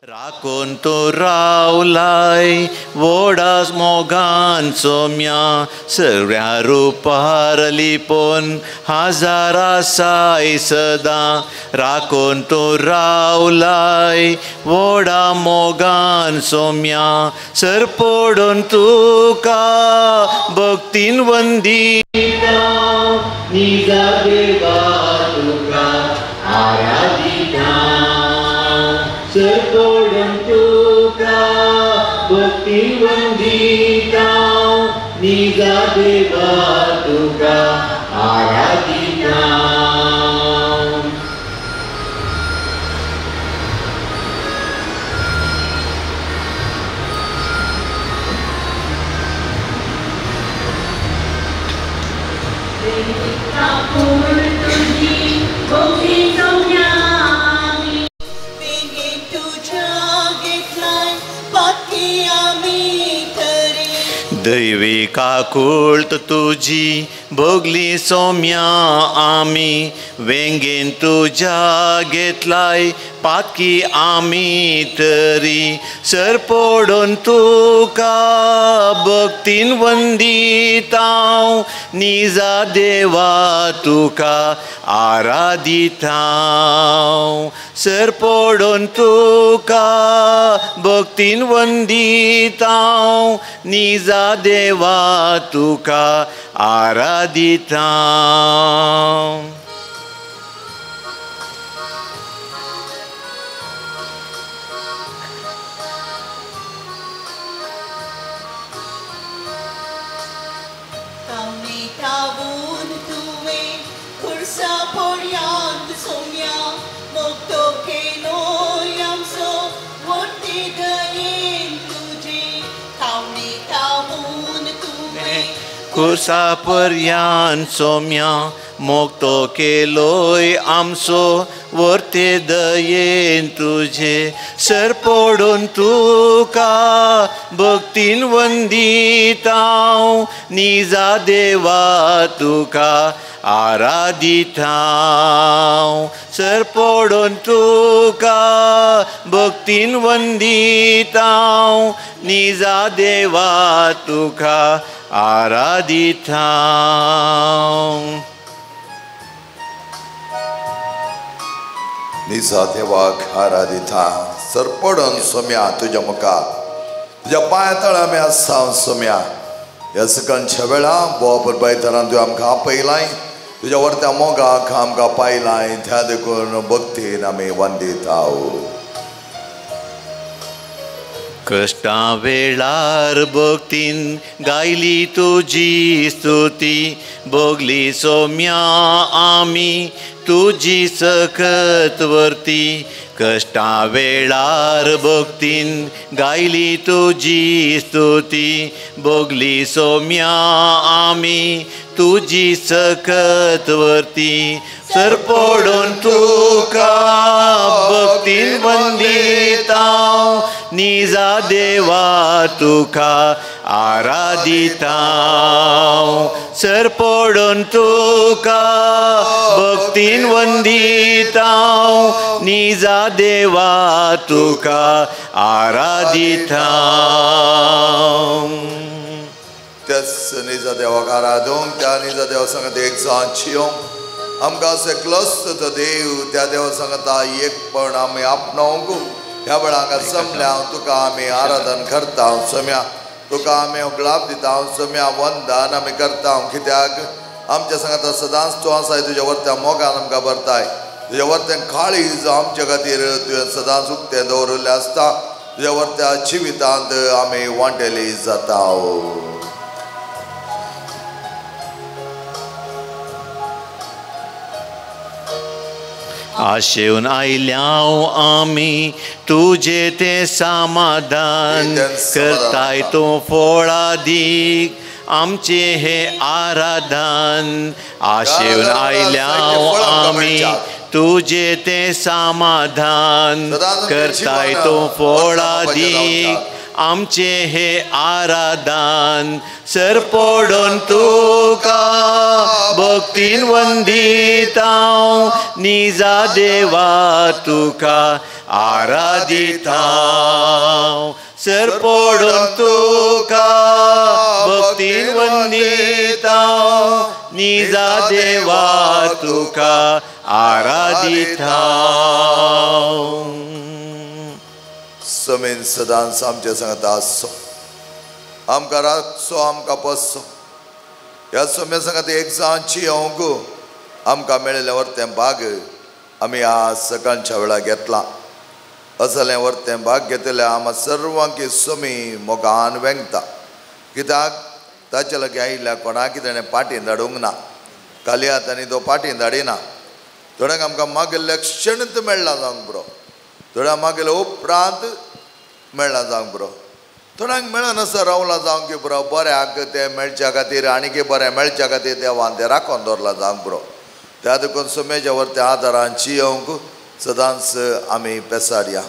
राखून तूं रावलाय वोडास मोगान सोम्या सगळ्या रुपार लिपोन हजार आसाय सदां. राखून तूं रावलाय वोडा मोगान सोम्या सरपडून तुका भक्तीन वंदिता निजा देवा तुका आराधिता. सरपडून तुका भक्तीन वंदिता निजा देवा तुका आराधिता. दैवी काकुळट तुजी भोगली सोम्या आमी वेंगेन तुज्या घेतलाय पातकी आमी तरी. सरपडून तुका भक्तीन वंदिता निजा देवा तुका आराधिता. सरपडून तुका भक्तीन वंदिता निजा देवा तुका आराधिता. कुर्सा पर्यान सोम्या मोगतो केलोय आमचो वर्ते दयेन तुजे. सरपडून तुका भक्तीन वंदिता निजा देवा तुका आराधिता. सरपडून तुका भक्तीन वंदिता निजा देवा तुका आराधिता. निजा देवाक आराधिता. सरपडून सोम्या तुज्या मुखार तुज्या पांया तळा आमी आसा सोम्या. ह्या सकाळच्या वेळा बोपर बायतरान तुवें आमकां आपयलाय तुज्या वर्त्या मोगाक आमकां पायलाय त्या देखून भक्तीन आमी वंदिता. कश्टां वेळार भक्तीन गायली तुजी स्तुती भोगली सोम्या आमी तुजी सकत वर्ती. कश्टां वेळार भक्तीन गायली तुजी स्तुती भोगली सोम्या आमी तुजी सकत वर्ती. सरपडून तुका भक्तीन वंदिता निजा देवा तुका आराधिता. सरपडून तुका भक्तीन वंदिता निजा देवा तुका आराधिता. त्याच निजा देवाक आराधूंक त्या निजा देवा सांगता एक जावन चियोंक आमकां एकलोच तो देव त्या देवा सांगता एकपण आमी आपणावंक. ह्या वेळा हांगा जमल्या तुका आमी आराधन करता सोम्या तुका आमी गुलाब दिता सोम्या वंदन आमी करता. कित्याक आमच्या सांगता सदांच तूं आसाय तुज्या वर्त्या मोगान आमकां भरताय तुज्या वर्त्यान काळीज आमच्या खातीर तुवें सदांच उक्तें दवरिल्लें आसता. तुज्या वर्त्या जिवितांत आमी वांटेली जाता. आशेवन आयल्याव आमी तुजे तें समाधान करताय तूं फळादीक आमचें हें आराधन. आशेवन आयल्याव आमी तुजे तें समाधान करताय तूं फळादीक आमचें हें आराधन. सरपडून तुका भक्तीन वंदिता निजा देवा तुका आराधिता सर पडून तुका भक्तीन वंदिता निजा देवा तुका आराधिता. समेन सदांच आमच्या सांगता आसचो, आमकां राखचो, आमकां पोसचो. ह्या सोम्या सांगात एक जावची येवंक आमकां मेळिल्लें वरतें भाग आमी आज सकाळच्या वेळार घेतला. असलें वरतें भाग घेतल्या आमा सर्वांकी सोमी मोगान वेंगता. कित्याक ताच्या लागीं आयिल्ल्या कोणाकी ताणें पाटीन धाडूंक ना, कालयात आनी तो पाटीन धाडिना. थोड्यांक आमकां मागील्ल्या क्षणत मेळ्ळा जावंक पुरो, थोड्यांक मागील्ल्या उपरांत मेळ्ळा जावंक पुरो, थोड्यांक मेळनासतना रावला जावंक पुरो. बऱ्याक तें मेळच्या खातीर आनीक बरें मेळच्या खातीर देवान तें राखून दवरलां जावंक पुरो. त्या देखून सोम्याच्या वरत्या आदारान जियोवंक सदांच आमी पेसाडया.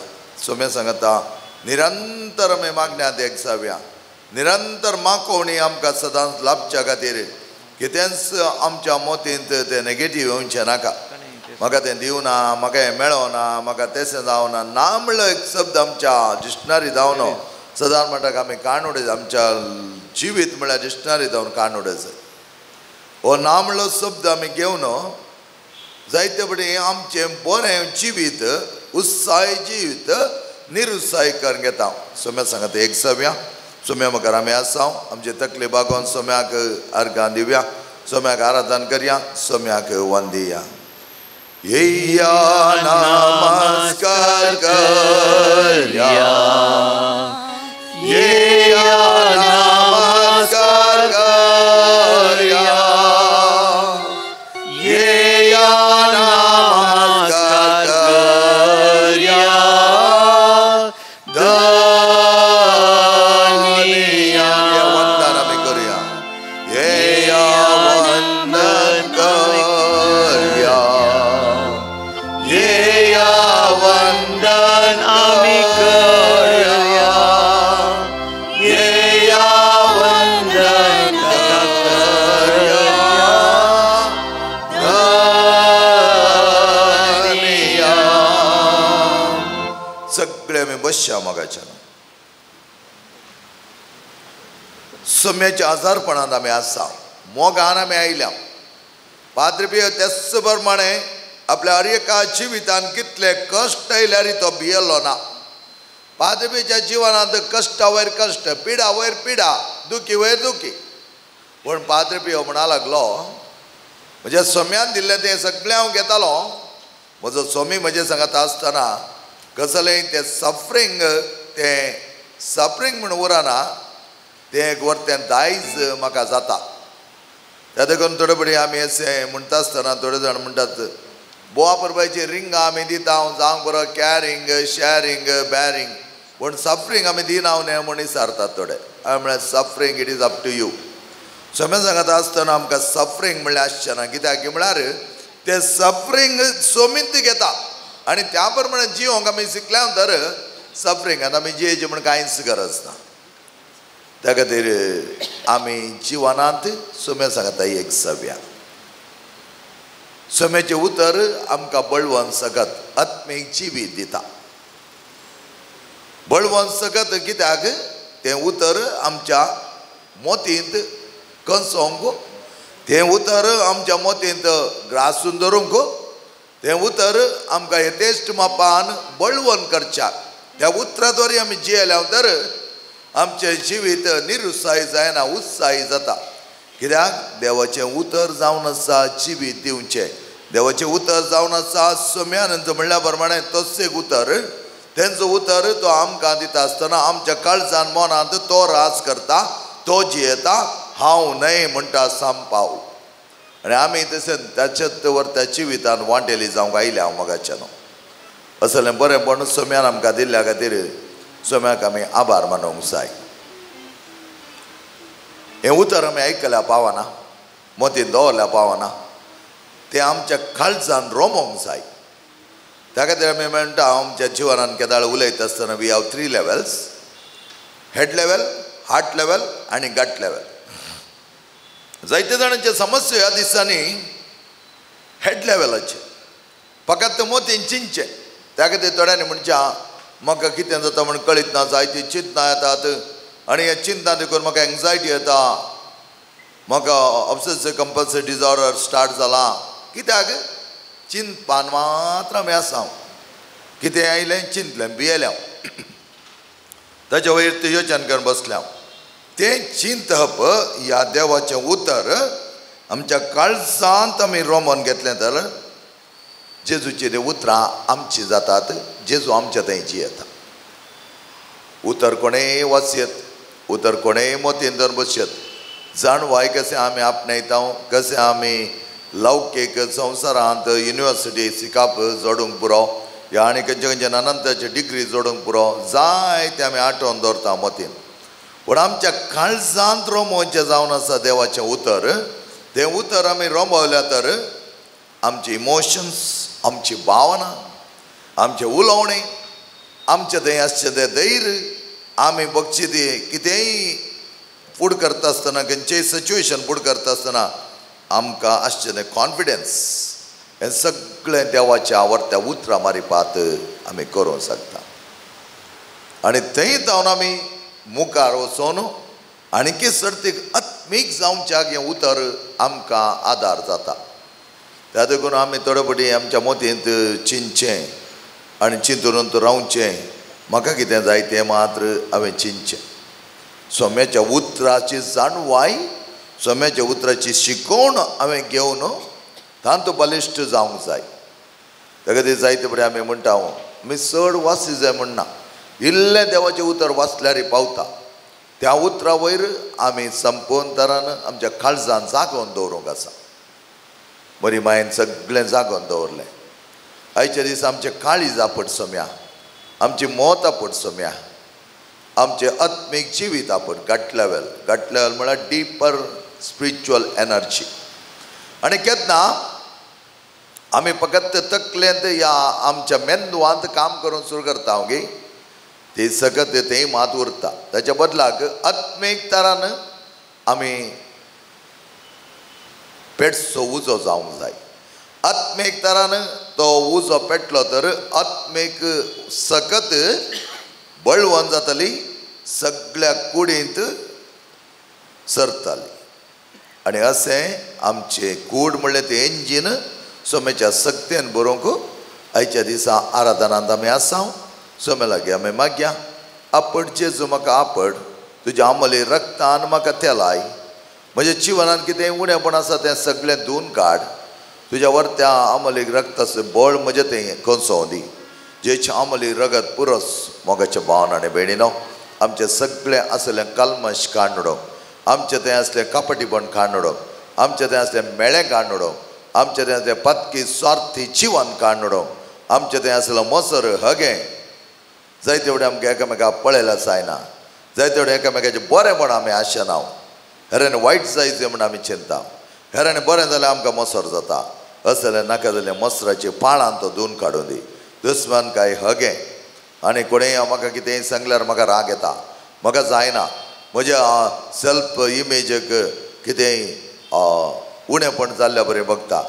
सोम्या सांगता निरंतर आमी मागण्यांत एक जावया, निरंतर माकोवणी आमकां सदांच लाभच्या खातीर कितेंच आमच्या मोतींत तें नेगेटीव येवचें नाका. म्हाका तें दिवना, म्हाका हें मेळना, म्हाका तेसें जावना ना म्हणलो एक शब्द आमच्या डिक्शनरी जावन सदांच म्हणटा आमी काण उडयता. आमच्या जिवीत म्हळ्यार डिक्शनरी जावन काण उडयता. हो ना म्हणलो शब्द आमी घेवन जायते फुडें आमचें बरें जिवीत उत्साही जिवीत निरुत्साही करून घेता. सोम्या सांगता एक जावया, सोम्या मुखार आमी आसा, आमचे तकले बागोवन सोम्याक अर्गां दिवया, सोम्याक आराधन करया, सोम्याक वंदिया. येया नमस्कार करया, येया नमस्कार करया, येया नमस्कार करया धनिया. वंदन आमी करुया, येया वंदन करया, येया वंदन आमी करया, येया वंदन करया धनिया. सगळे आमी बसया मोगाच्यान. सोम्याच्या आजारपणांत आमी आसा, मोगान आमी आयल्या. पाद्री पियो तेच प्रमाणे आपल्या हर एका जिवितान कितले कश्ट आयल्यार तो भियेलो ना. पाद्री पियोच्या जिवनांत कश्टा वयर कश्ट, पिडा वयर पिडा, दुखी वयर दुखी. पूण पाद्री पियो म्हणा लागलो म्हज्या सोम्यान दिल्लें तें सगळें हांव घेतालो. म्हजो सोमी म्हजे सांगात आसतना कसलें तें सफरींग, तें सफरींग म्हूण उरना, तें एक वरतें दायज म्हाका जाता. त्या देखून थोडे फुडें आमी अशें म्हणटा आसतना थोडे जाण म्हणटात बोवा परबाची रिंगां आमी दिता हांव जावंक बरो, कॅरींग शॅरींग बॅरींग, पूण सफरींग आमी दिना न्हय म्हूण विचारतात थोडे. हांवें म्हळ्यार suffering it is up to you. Saumya सांगता आसतना आमकां सफरींग म्हणल्यार आसचें ना. कित्याक म्हळ्यार तें सफरींग सोमीत घेता आनी त्या प्रमाणे जिवंक आमी शिकल्या तर सफरींग आतां आमी जियेचें म्हूण कांयच गरज ना. त्या खातीर आमी जिवनांत सोम्या सांगता एक जावया. सोम्याचें उतर आमकां बळवंत सकत आत्मीक जिवीत दिता. बळवंत सकत कित्याक तें उतर आमच्या मोतींत कंसोवंक, तें उतर आमच्या मोतींत ग्रासून धरूंक, तें उतर आमकां यथेश्ट मापान बळवंत करच्याक. त्या उतरा द्वारे आमी जियेल्या तर आमचें जिवीत निरुत्साही जायना, उत्साही जाता. कित्याक देवाचें उतर जावन आसा जिवीत दिवचें. देवाचें उतर जावन आसा सोम्यानंद म्हणल्या प्रमाणे तोच एक उतर, तेंचो उतर तो आमकां दिता आसतना आमच्या काळजान मनांत तो राज करता, तो जियेता. हांव न्हय म्हणटा संपाव. आनी आमी तशें ताच्याच वरत्या जिवितान वांटेली जावंक आयल्या हांव मोगाच्यान. असलें बरेंपण सोम्यान आमकां दिल्ल्या खातीर सोम्याक आमी आभार मानूंक जाय. हें उतर आमी आयकल्या पावना, मोतीन दवरल्या पावना, तें आमच्या काळजान रोमोंक जाय. त्या खातीर आमी म्हणटा आमच्या जिवनान केदाळ उलयता आसतना we have 3 levels, head level, heart level आनी गट लेवल. जायते जाणांचे समस्या ह्या दिसांनी हेड लेवलाचे, फकत मोतीन चिंतचें. त्या खातीर थोड्यांनी म्हणच्या म्हाका कितें जाता म्हण कळीत ना, जायती चिंतना येतात आनी ह्या चिंतना देखून म्हाका एन्जायटी येता, म्हाका ऑब्सेसिव कंपल्सिव डिसऑर्डर स्टार्ट जाला. कित्याक? चिंतपान मात्र आमी आसा. कितें आयलें चिंतलें, भियेलें हांव, ताच्या वयर तें योजन करून बसलें हांव. तें चिंतप ह्या देवाचें उतर आमच्या काळजांत आमी रोमोन घेतलें तर जेजूची ते उतरां आमची जातात, जेजू आमच्या थंय जियेता. उतर कोणेय वाचयत, उतर कोणेय मोतयेन धरून बसयत, जाणवाय कशें आमी आपणायता, कशें आमी लौकीक संवसारांत युनिवर्सिटी शिकप जोडूंक पुरो ह्या आनी खंयचे खंयचे अनंताचे डिग्री जोडूंक पुरो, जाय तें आमी आठोवन दवरता मतीन. पूण आमच्या काळजांत रोमोवचें जावन आसा देवाचें उतर. तें उतर आमी रोमवल्यार तर आमचे इमोशन्स, आमची भावना, आमचें उलोवणें, आमचें थंय आसचें तें धैर्य, आमी बगची ती कितेंय फूड करता आसतना, खंयचेय सिच्युएशन फूड करता आसतना आमकां आसचें तें कॉन्फिडन्स, हें सगळें देवाच्या आवडत्या उतरां मारिपात आमी करूंक शकता. आनी थंय जावन आमी मुखार वचून आणकी सर्तीक आत्मीक जावच्याक हें उतर आमकां आदार जाता. त्या देखून आमी थोडे फावटी आमच्या मोतयेंत चिंतचें आनी चिंतून रावचें, म्हाका कितें जाय तें मात्र हांवें चिंतचें. सोम्याच्या उतराची जाणवाय, सोम्याच्या उतराची शिकवण हांवें घेवन तांतू बलिश्ट जावंक जाय. ताका खातीर जायते फुडें आमी म्हणटा, आमी चड वाची जाय म्हणना, इल्लें देवाचें उतर वाचल्यार पावता. त्या उतरा वयर आमी संपूर्ण तरान आमच्या काळजान जागोवन दवरूंक आसा. बरी मायेन सगळें जागोवन दवरलें. आयच्या दिसा आमचें काळीज आपट सोम्या, आमची मत आपट सोम्या, आमचें आत्मीक जिवीत आपट, गट लेवल. गट लेवल म्हळ्यार डिपर स्पिरिच्युअल एनर्जी. आनी केन्ना आमी फकत तकलेंत या आमच्या मेंदवांत काम करून सुरू करता गे, ती सगळें तें मात उरता. ताच्या बदलाक आत्मीक तरान आमी पेटचो उजो जावंक जाय. आत्मीक तरान तो उजो पेटलो तर आत्मीक सकत बळवंत जातली, सगळ्या कुडींत सरताली. आनी अशें आमचें कूड म्हणल्यार तें इंजीन सोम्याच्या सक्तेन बरोवंक आयच्या दिसा आराधनांत आमी आसा. सोम्या लागीं आमी मागया, आपड जेजू म्हाका आपड, तुज्या आमले रक्तान म्हाका तेलाय, म्हज्या जिवनान कितें उणेपण आसा तें सगळें धुवन काड, तुज्या वरत्या आमलीक रक्ताचें बळ म्हजें तें कंसोवं दी, जेचें आमली रगत पुरस. मोगाच्या भावन आनी भयणीनो, आमचें सगळें आसलें कल्मश काडून उडोवंक, आमचें तें आसलें कपटीपण काडून उडोवंक, आमचें तें आसलें मेळें काडून उडोवंक, आमचें तें आसलें पतकी स्वार्थी जिवन काडून उडोवंक, आमचें तें आसलें मोसर हगें. जायते फुडें आमकां एकामेकाक पळयल्यार जायना, जायते फुडें एकामेकाचें बरें म्हण आमी आशेना, हेरांनी वायट जायचें म्हण आमी चिंता, हेरांनी बरें जाल्यार आमकां मोसर जाता. असलें नाका जाल्यार मोसराचे पाळान तो धुवन काडून दी. दुस्मान काय हगें आनी कोणेय म्हाका कितेंय सांगल्यार म्हाका राग येता, म्हाका जायना, म्हज्या सेल्फ इमेजीक कितेंय उणेपण जाल्ल्या बरें बघता.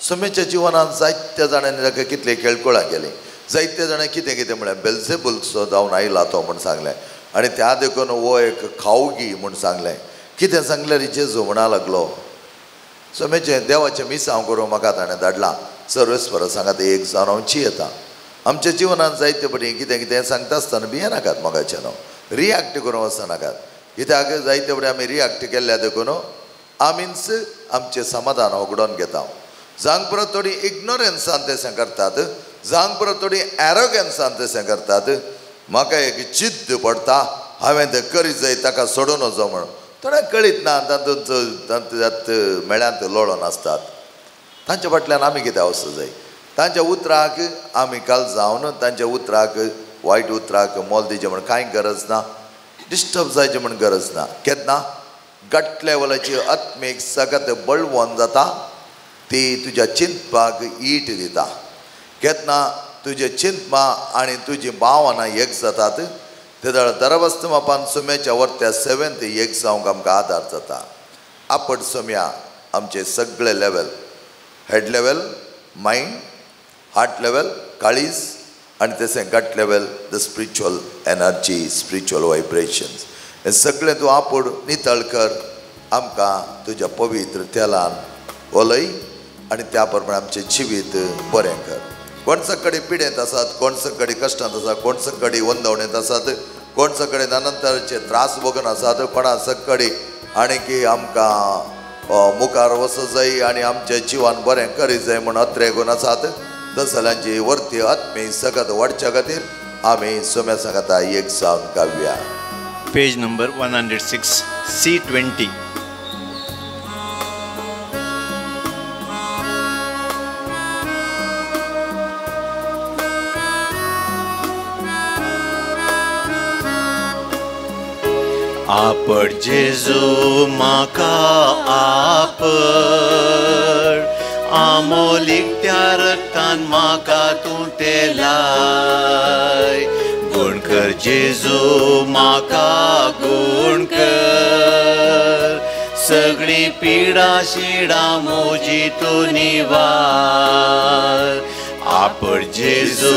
सोम्याच्या जिवनांत जायत्या जाणांनी ताका कितले खेळकुळां केलीं, जायते जाणां कितें कितें म्हळें, बेल्झेबुलचो जावन आयला तो म्हूण सांगलें, आनी त्या देखून हो एक खावगी म्हूण सांगलें. कितें सांगल्यार जेजू म्हणा लागलो, सोम्याचें देवाचें मिसांव करूं म्हाका ताणें धाडलां, सर्वेस्पर सांगात एक जावन हांव जियेता. आमच्या जिवनांत जायते पटी कितें कितें सांगता आसतना भियेनाकात, मोगाचें न्हू रिएक्ट करूंक वचनाकात. कित्याक जायते पटी आमी रिएक्ट केल्ल्या देखून आमीच आमचें समाधान होगडोवन घेता. जावंक परत थोडी इग्नोरन्सान तशें करतात, जावंक परत थोडी एरोगन्सान तशें करतात. म्हाका एक जिद्द पडटा, हांवें तें करीत जाय, ताका सोडून वचो म्हूण. थोड्यांक कळीत ना, तातूंत तांत मेळ्यांत लोळोन आसतात. तांच्या फाटल्यान आमी कितें वचूंक जाय? तांच्या उतराक आमी काल जावन तांच्या उतराक वायट उतराक मोल दिवचें म्हूण कांय गरज ना, डिस्टर्ब जायचें म्हूण गरज ना. केन्ना गट लेवलाची आत्मीक सगत बळवंत जाता, ती तुज्या चिंतपाक ईट दिता. केन्ना तुजें चिंतपा आनी तुजी भावना एक जातात, ते दरवस्त मापान सुम्याच्या वरत्या सेवेंत एक जावंक आमकां आदार जाता. आपट सुम्या आमचे सगळे level, head level, mind, heart level, काळीज आनी तशें gut level the spiritual energy, spiritual vibrations हें सगळें तूं आपूण नितळ कर. आमकां तुज्या पवित्र तेलान वलय आनी त्या प्रमाणे आमचें जिवीत बरें कर. कोण कडेन पिडेंत आसात, कोण कडेन कश्टांत आसात, कोण कडेन वंदवणेंत आसात, कोण कडेन नाना तराचे त्रास भोगून आसात, कोणा कडेन आनी की आमकां मुखार वचूं जाय आनी आमचें जिवन बरें करीत जाय म्हूण अत्रेगून आसात, तसल्यांची वर्ती आत्मी सगत वाडच्या खातीर आमी सोम्या सांगता एक जावन गावया. Page number 106, C20. आपड जेजू म्हाका आपड, आमोलीक त्या रक्तान म्हाका तूं तेलाय. गुण कर जेजू म्हाका गुण कर, सगळी पिडा शिडा म्हजी तूं निवार. आपड जेजू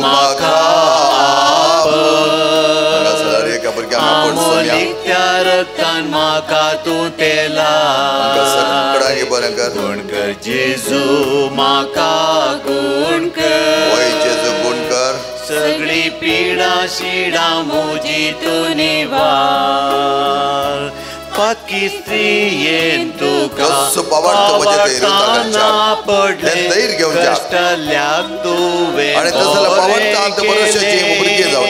म्हाका आपड, आमोलीक त्या रक्तान म्हाका तूं तेलाय. गुण कर जेजू म्हाका गुण कर, सगळी पिडा शिडा म्हजी तूं निवार. पातकी स्त्रियेन तुका पावताना पडले, कश्टल्याक तुवें बरें केलें.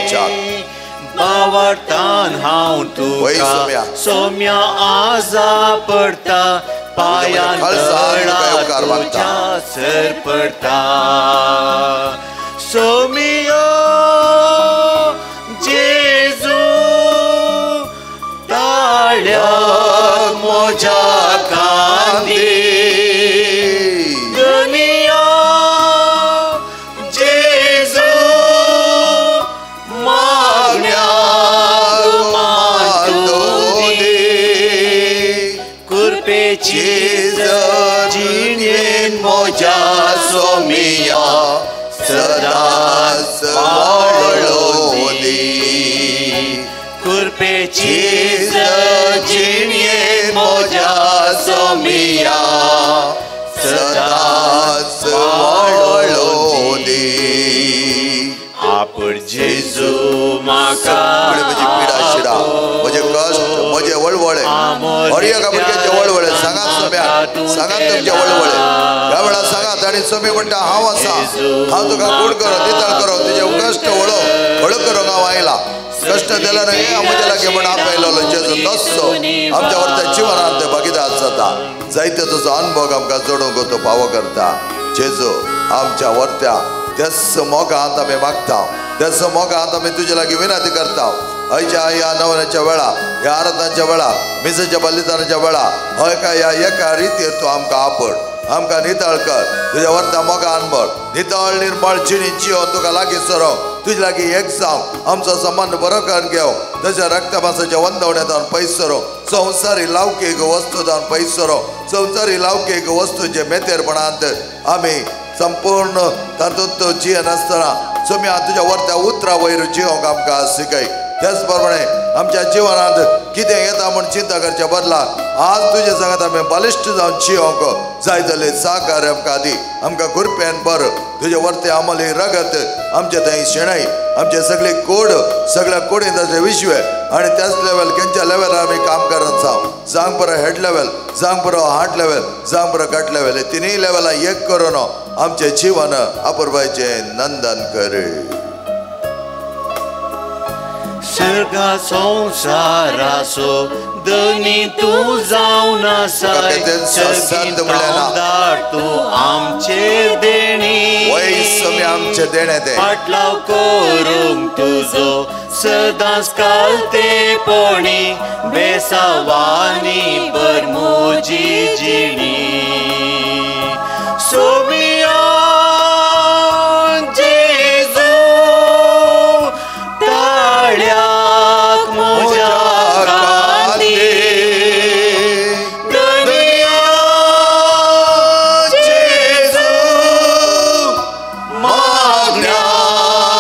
बावडतान हांव तुका सोम्या आजा पडटा, पांयान तळा तुज्या सर पडटा. सोमियो जेजू ताळ्याक म्हज्या कांदी, दुनिया जेजू मागण्याक मान दी. कुरपेची जिणेन म्हज्या सोमिया सदांच वाडोवं दी. कुरपेची जिणेन म्हज्या सोमिया सदांच वाडोवं दी. आपड जेजू म्हाका म्हजी पिडा शिडा, म्हजे कश्ट, म्हजे वळवळे, हर एका भुरग्याचे वळवळे सांगात सोम्या, सांगात तुमचे वळवळे ह्या वेळार सांगात. आनी सोमी म्हणटा हांव आसा, हांव तुका गुण करो, नितळ करो, तुजे कश्ट व्हडो व्हडो करूंक हांव आयला. कश्ट दिले न्हय म्हज्या लागीं म्हण आपयलो जेजू तस्सो आमच्या वरत्या जिवनांत भागीदार जाता. जायते तुजो अनुभव आमकां जोडूंक तो पावो करता. जेजू आमच्या वरत्या त्याच मोगांत आमी मागता, त्याच मोगांत आमी तुजे लागीं विनंती करता. हयच्या ह्या नवनाच्या वेळा, ह्या आराधनाच्या वेळा, मिसाच्या बलिदानाच्या वेळा, हय काय ह्या एका रितीर तूं आमकां आपड, आमकां नितळ कर. तुज्या वरत्या मोगान भर, नितळ निर्मळ जिणी जिवन तुका लागीं सरोंक, तुजे लागीं एक जावं, आमचो संबंद बरो करून घेवं. तशें रक्तमासाच्या वंदवण्या जावन पयस सरोंक, संवसारी लावकीक वस्तू जावन पयस सरोंक, संवसारी लावकीक वस्तूंचे मेतेरपणांत आमी संपूर्ण तातूंत जियेनासतना सोम्या तुज्या वरत्या उतरा वयर जिवंक आमकां शिकय. त्याच प्रमाणे आमच्या जिवनांत कितें येता म्हूण चिंता करच्या बदला आज तुजे सांगात आमी बलिश्ट जावन जिवंक जाय जाल्यार साकार आमकां दी. आमकां गुरपेन बर तुजे वरते आमली रगत आमचे थंय शेणय, आमचे सगळे कोड, सगळ्या कोडींत आसले विश्वे आनी त्याच लेवल खंयच्या लेवलार आमी काम करत जावं, जावंक बरो हेड लेवल, जावंक बरो हार्ट लेवल, जावंक बरो गट लेवल, तिनूय लेवलां एक करून आमचें जिवन अपुरबायेचें नंदन कर. सर्गा संवसाराचो धनी तूं जावन आसाय, तूं आमचेर देणी, आमचें देणें तें फाटलाव करूंक तुजो सदांच कालतेपणी, बेसावानी भर म्हजी जिणी. सोमिया जेजू ताळ्याक म्हज्या कांदी, धनया जेजू मागण्याक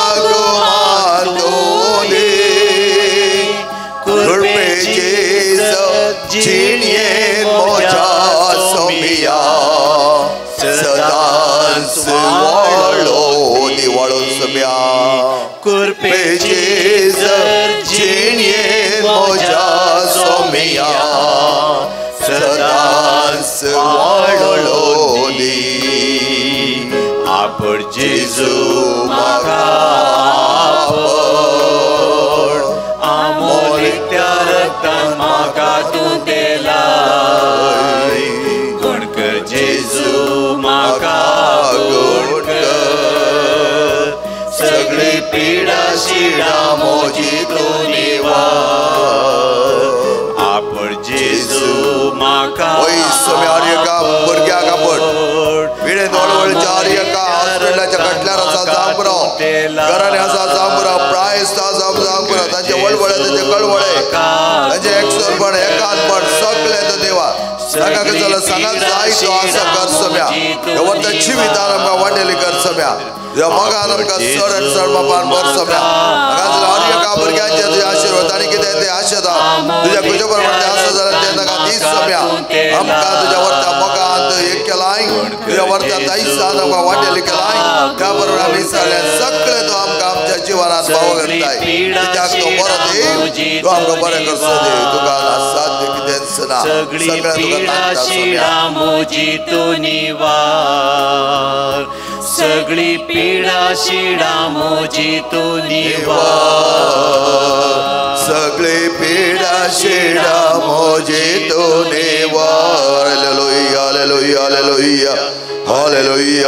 जिणयेन म्हज्या सोमिया सदांच वाळो दिवाळो सोम्या कृपेची जर जिणयेन म्हज्या सोमिया सदांच वाळो दी. आपण जेजू म्हाका आपण आमोलित्या रक्तान म्हाका तूं तेलाय. गुण कर जेजू म्हाका गुण कर सगळी पिडा शिडा मोजी तूं निवार. आपण जेजू म्हाका भुरग्याक आपण पिडेन वळवळच्या आर्यका हॉस्पिटलाच्या कटल्यार आसा जांबरो घरांनी आसा जांबरो प्रायस्त आसा जांबरो तांचे वळवळे तांचे कळवळे तांचे एकसुरपण एकांतपण सगळे तो देवा ताका कितें जाल्यार सांगात जाय तो आसा कर सम्या वरता जिवितान आमकां वांटेली कर सम्या तुज्या मोगान आमकां चड आनी चड बापान भर सम्या हांगा हर एका भुरग्यांचे तुजे आशिर्वाद आनी कितें ते आशेता तुज्या खुजे प्रमाणे ते आसा जाल्यार ते ताका दीस सम्या आमकां तुज्या वरता मोगान एक केलाय तुज्या वरता दायसान आमकां वांटेली केलाय. त्या बरोबर आमी सगळे सगळे तो आमकां आमच्या जिवनांत भाव करताय कित्याक तो बरो देव तूं आमकां बरें करचो देव तुका साध्य कितेंच ना सगळें तुका तांकता सम्या. सगळी पिडा शिडा मोजी तूं निवार. सगळी पिडा शिडा मोजी तूं निवार. Hallelujah hallelujah hallelujah hallelujah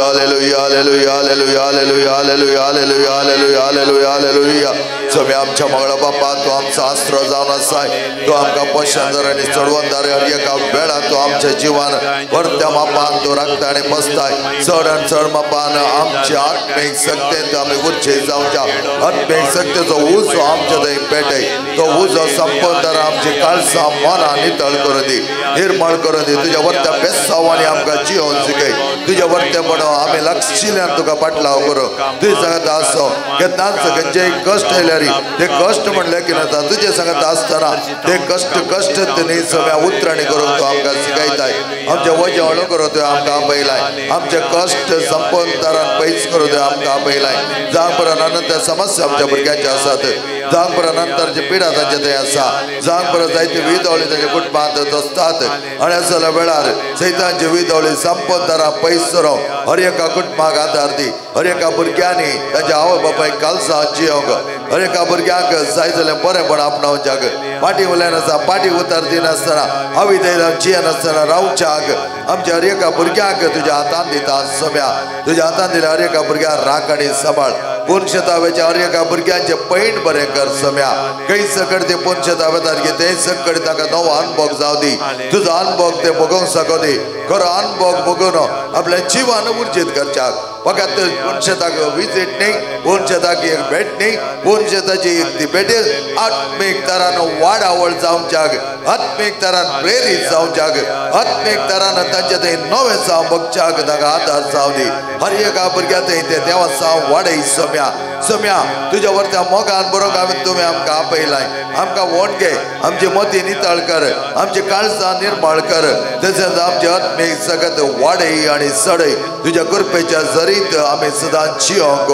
hallelujah hallelujah hallelujah hallelujah hallelujah hallelujah hallelujah hallelujah hallelujah. स्वामी आमच्या मंगळ बापा तूं आमचो आस्रो जावन आसाय तूं आमकां पोशणदार आनी चडवणदार हर एका वेळार तूं आमच्या जिवान वरत्या मापान तूं राखता आनी बसताय. चड आनी चड मापान आमच्या आत्मीक शक्तेन आमी उर्चे जावच्या आत्मीक शक्तेचो उजो आमच्या थंय पेटय तो उजो संपदार आमची काळसां मनां नितळ करून दी निर्मळ करून दी. तुज्या वरत्या बेसावांनी आमकां जियोवन शिकय तुज्या वरतेपण आमी लक्षिल्यान तुका पाटलाव करूं. तुजे सांगता आसो केन्नाच खंयचेय कश्ट आयल्यार ते कश्ट म्हणले की नाता तुजे सांगता आसतना ते कश्ट कश्ट न्ही सगळ्या उतरांनी करून तूं आमकां शिकयताय. आमचे वजें हळू करून तुवें आमकां आपयलाय आमचे कश्ट संपन दारान पयस करून तुवें आमकां आपयलाय. जावं परत अनंत समस्या आमच्या भुरग्यांचे आसात जावं परत नंतरची पिडा तांचे थंय आसा जावं परत जायते विदवळी तांच्या कुटुंबांत दसतात आनी असल्या वेळार सैतांची विदवळी संपन दारां पयस करून हर एका कुटुंबाक आदार दी. हर एका भुरग्यांनी तांच्या आवय बापायक कालसां जियोंक हर एका भुरग्यांक जाय जाल्यार बरेंपण आपणावच्याक फाटी उलयनासतना फाटी उतर दिनासतना अविधेय जियेनासतना रावच्याक आमच्या हर एका भुरग्यांक तुज्या हातान दिता सम्या. तुज्या हातान दिल्या हर एका भुरग्यांक राख आनी सांबाळ. पुनशताव्याच्या हर एका भुरग्यांचे पैण बरें कर सम्या. खंय सकड ते पुनशता वेतात की ते सकड ताका नवो अनुभव जावं दी तुजो अनुभव ते भोगोवंक शको दी खरो अनुभव भोगून आपल्या जिवान उर्जीत करच्याक फकत पुनशताक विजीट न्ही पुनशताक एक भेट न्ही पुनशताची एक ती भेटेल आत्मीक तरान वाडावळ जावच्याक आत्मीक तरान प्रेरीत जावच्याक आत्मीक तरान तांचे थंय नवें जावं बगच्याक ताका आदार जावं दी. हर एका भुरग्या थंय ते देवा जावं वाडय सम्या. सम्या तुज्या वरत्या मोगान बरोवंक आमी तुवें आमकां आपयलाय आमकां वोट घे आमची मती नितळ कर आमची काळजां निर्मळ कर तशेंच आमचे आत्मीक सगत वाडय आनी सडय तुज्या कृपेच्या जरीत आमी सदांच जियोंक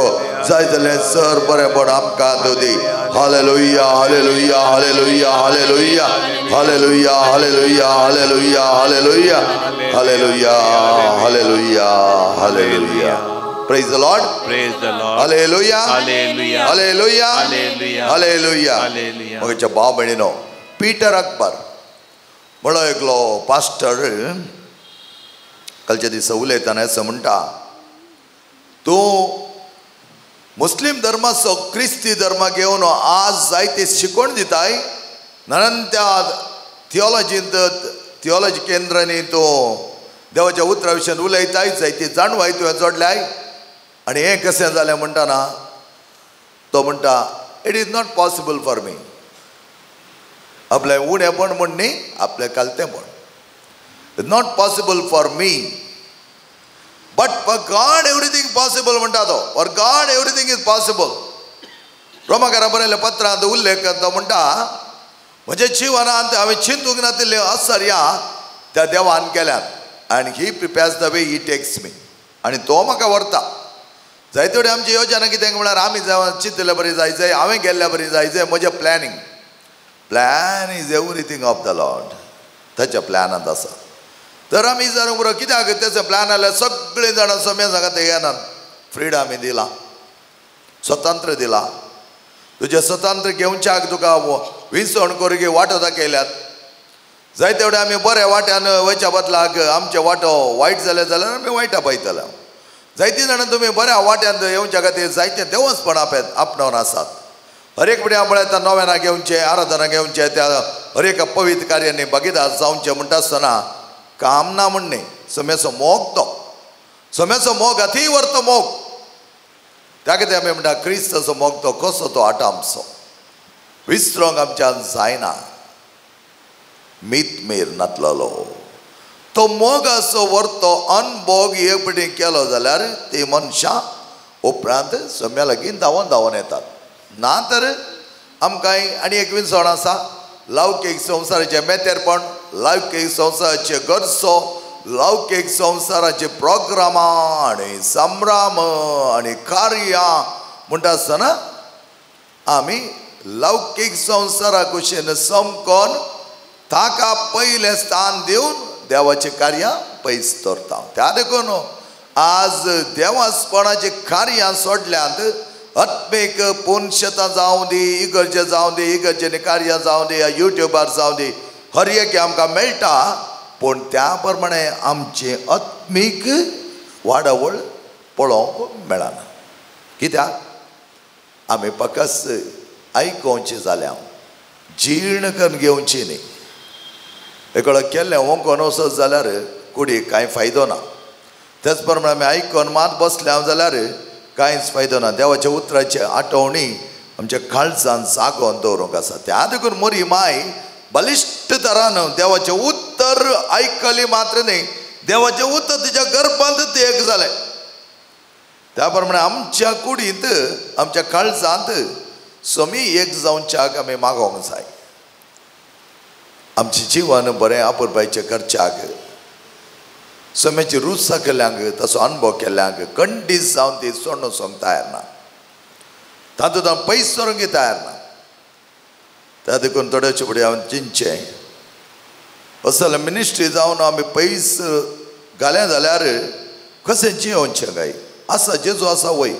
जाय जाल्यार सर बरेंपण आमकां तूं दी. Hallelujah hallelujah hallelujah hallelujah hallelujah hallelujah hallelujah hallelujah hallelujah hallelujah hallelujah. Praise the Lord. Praise the Lord. Hallelujah. Hallelujah. Hallelujah. Hallelujah. Hallelujah. Hallelujah. मगच्या भाव भयणीनो पीटर अकबर म्हणलो एकलो पास्टर कालच्या दिसा उलयतना असो म्हणटा तूं मुस्लीम धर्माचो क्रिस्ती धर्म घेवन आज जायते शिकवण दिताय नानान त्या थियोलॉजींत थियोलॉजी केंद्रांनी तूं देवाच्या उतरा विशयान उलयताय जायती जाणवाय तुवें जोडल्याय आनी हें कशें जालें म्हणटा ना तो म्हणटा it is not possible for me. आपलें उणेपण म्हण न्ही आपलें कालतेंपण it not possible for me but for God everything possible म्हणटा तो. For God everything is possible. रोमाकारा बरयल्ल्या पत्रांत उल्लेख तो म्हणटा म्हज्या जिवनांत हांवें चिंतूंक नातिल्ले असर्या त्या देवान केल्यात. आनी he prepares the way, he takes me, आनी तो म्हाका व्हरता. जायते कडेन आमची योजना कितें म्हळ्यार आमी चिंतिल्ले बरी जाय जाय, हांवें गेल्ल्या बरी जाय जाय. म्हजें planning, plan is everything of the Lord, ताच्या प्लॅनांत आसा. तर आमी विचारूंक बरो कित्याक तेचो प्लॅन जाल्यार सगळीं जाणां सम्या सांगता येनात. फ्रिडम आमी दिला, स्वतंत्र दिला, तुजें स्वतंत्र घेवच्याक तुका विसवण करूंक वाटो दाखयल्यात. जायते कडेन आमी बऱ्या वाट्यान वयच्या बदलाक आमचे वांटो वायट जाले जाल्यार आमी वायटा पळयतले. जायतीं जाणां तुमी बऱ्या वाट्यान येवच्या खातीर जायते देवस्पण आपणावन आसात. हर एक फुडें पळयता नव्याना घेवचें, आराधना घेवचें, त्या हर एका पवित्र कार्यांनी भागीदार जावचें म्हणटा आसतना काम ना म्हण न्ही, सम्याचो मोग, तो सम्याचो मोग अतिवर्त मोग. त्या खातीर आमी म्हणटा क्रिस्ताचो मोग तो कसो तो आटामचो विसरोंक आमच्यान जायना, मीतमेर नातलेलो तो मोगाचो वर्तो अनभोग एक पटी केलो जाल्यार ती मनशां उपरांत सम्या लागीं धांवन धांवन येतात. ना तर आमकां आनी एक विसवण आसा, लौकीक संवसाराचें मेतेरपण, लौकीक संवसाराचे गरजो, लौकीक संवसाराचे प्रोग्रामां आनी संभ्रम आनी कार्यां म्हणटा आसतना आमी लौकीक संवसारा कुशीन समकोन ताका पयलें स्थान दिवन देवाचें कार्य पयस दवरता. त्या देखून आज देवासपणाचीं कार्यां सोडल्यांत आत्मीक पुनशतां जावं दी, इगर्जे जावं दी, इगर्जेनी कार्यां जावं दी, युट्यूबार जावं दी, हर एक आमकां मेळटा, पूण त्या प्रमाणे आमची आत्मीक वाडावळ पळोवंक मेळना. कित्याक आमी फकत आयकोवची जाल्या, जीर्ण करून घेवची न्ही. एकलो केल्लें वोंकोन वचत जाल्यार कुडीक कांय फायदो ना. तेच प्रमाणे आमी आयकोन मात बसले जाल्यार कांयच फायदो ना. देवाच्या उतराचे आठवणी आमच्या काळजान जागोवन दवरूंक आसा. त्या देखून मोरी माय बलिश्ट तरान देवाचें उत्तर आयकली मात्र न्ही, देवाचें उत्तर तिच्या गर्भांत तें एक जालें. त्या प्रमाणे आमच्या कुडींत आमच्या काळजांत समी एक जावच्याक आमी मागोवंक जाय. आमचें जिवन बरें आपुरबायचें करच्याक, सम्याची रूच केल्ल्यांक, ताचो अनुभव केल्ल्यांक कंडीस जावन ती सोडून वचूंक तयार ना, तातूंत हांव पयस सरूंक तयार ना. त्या देखून थोड्याचे फुडें हांवें चिंतचें असले मिनिस्ट्री जावन आमी पयस घालें जाल्यार कशें जियोवचें काय आसा, जेजू आसा वय,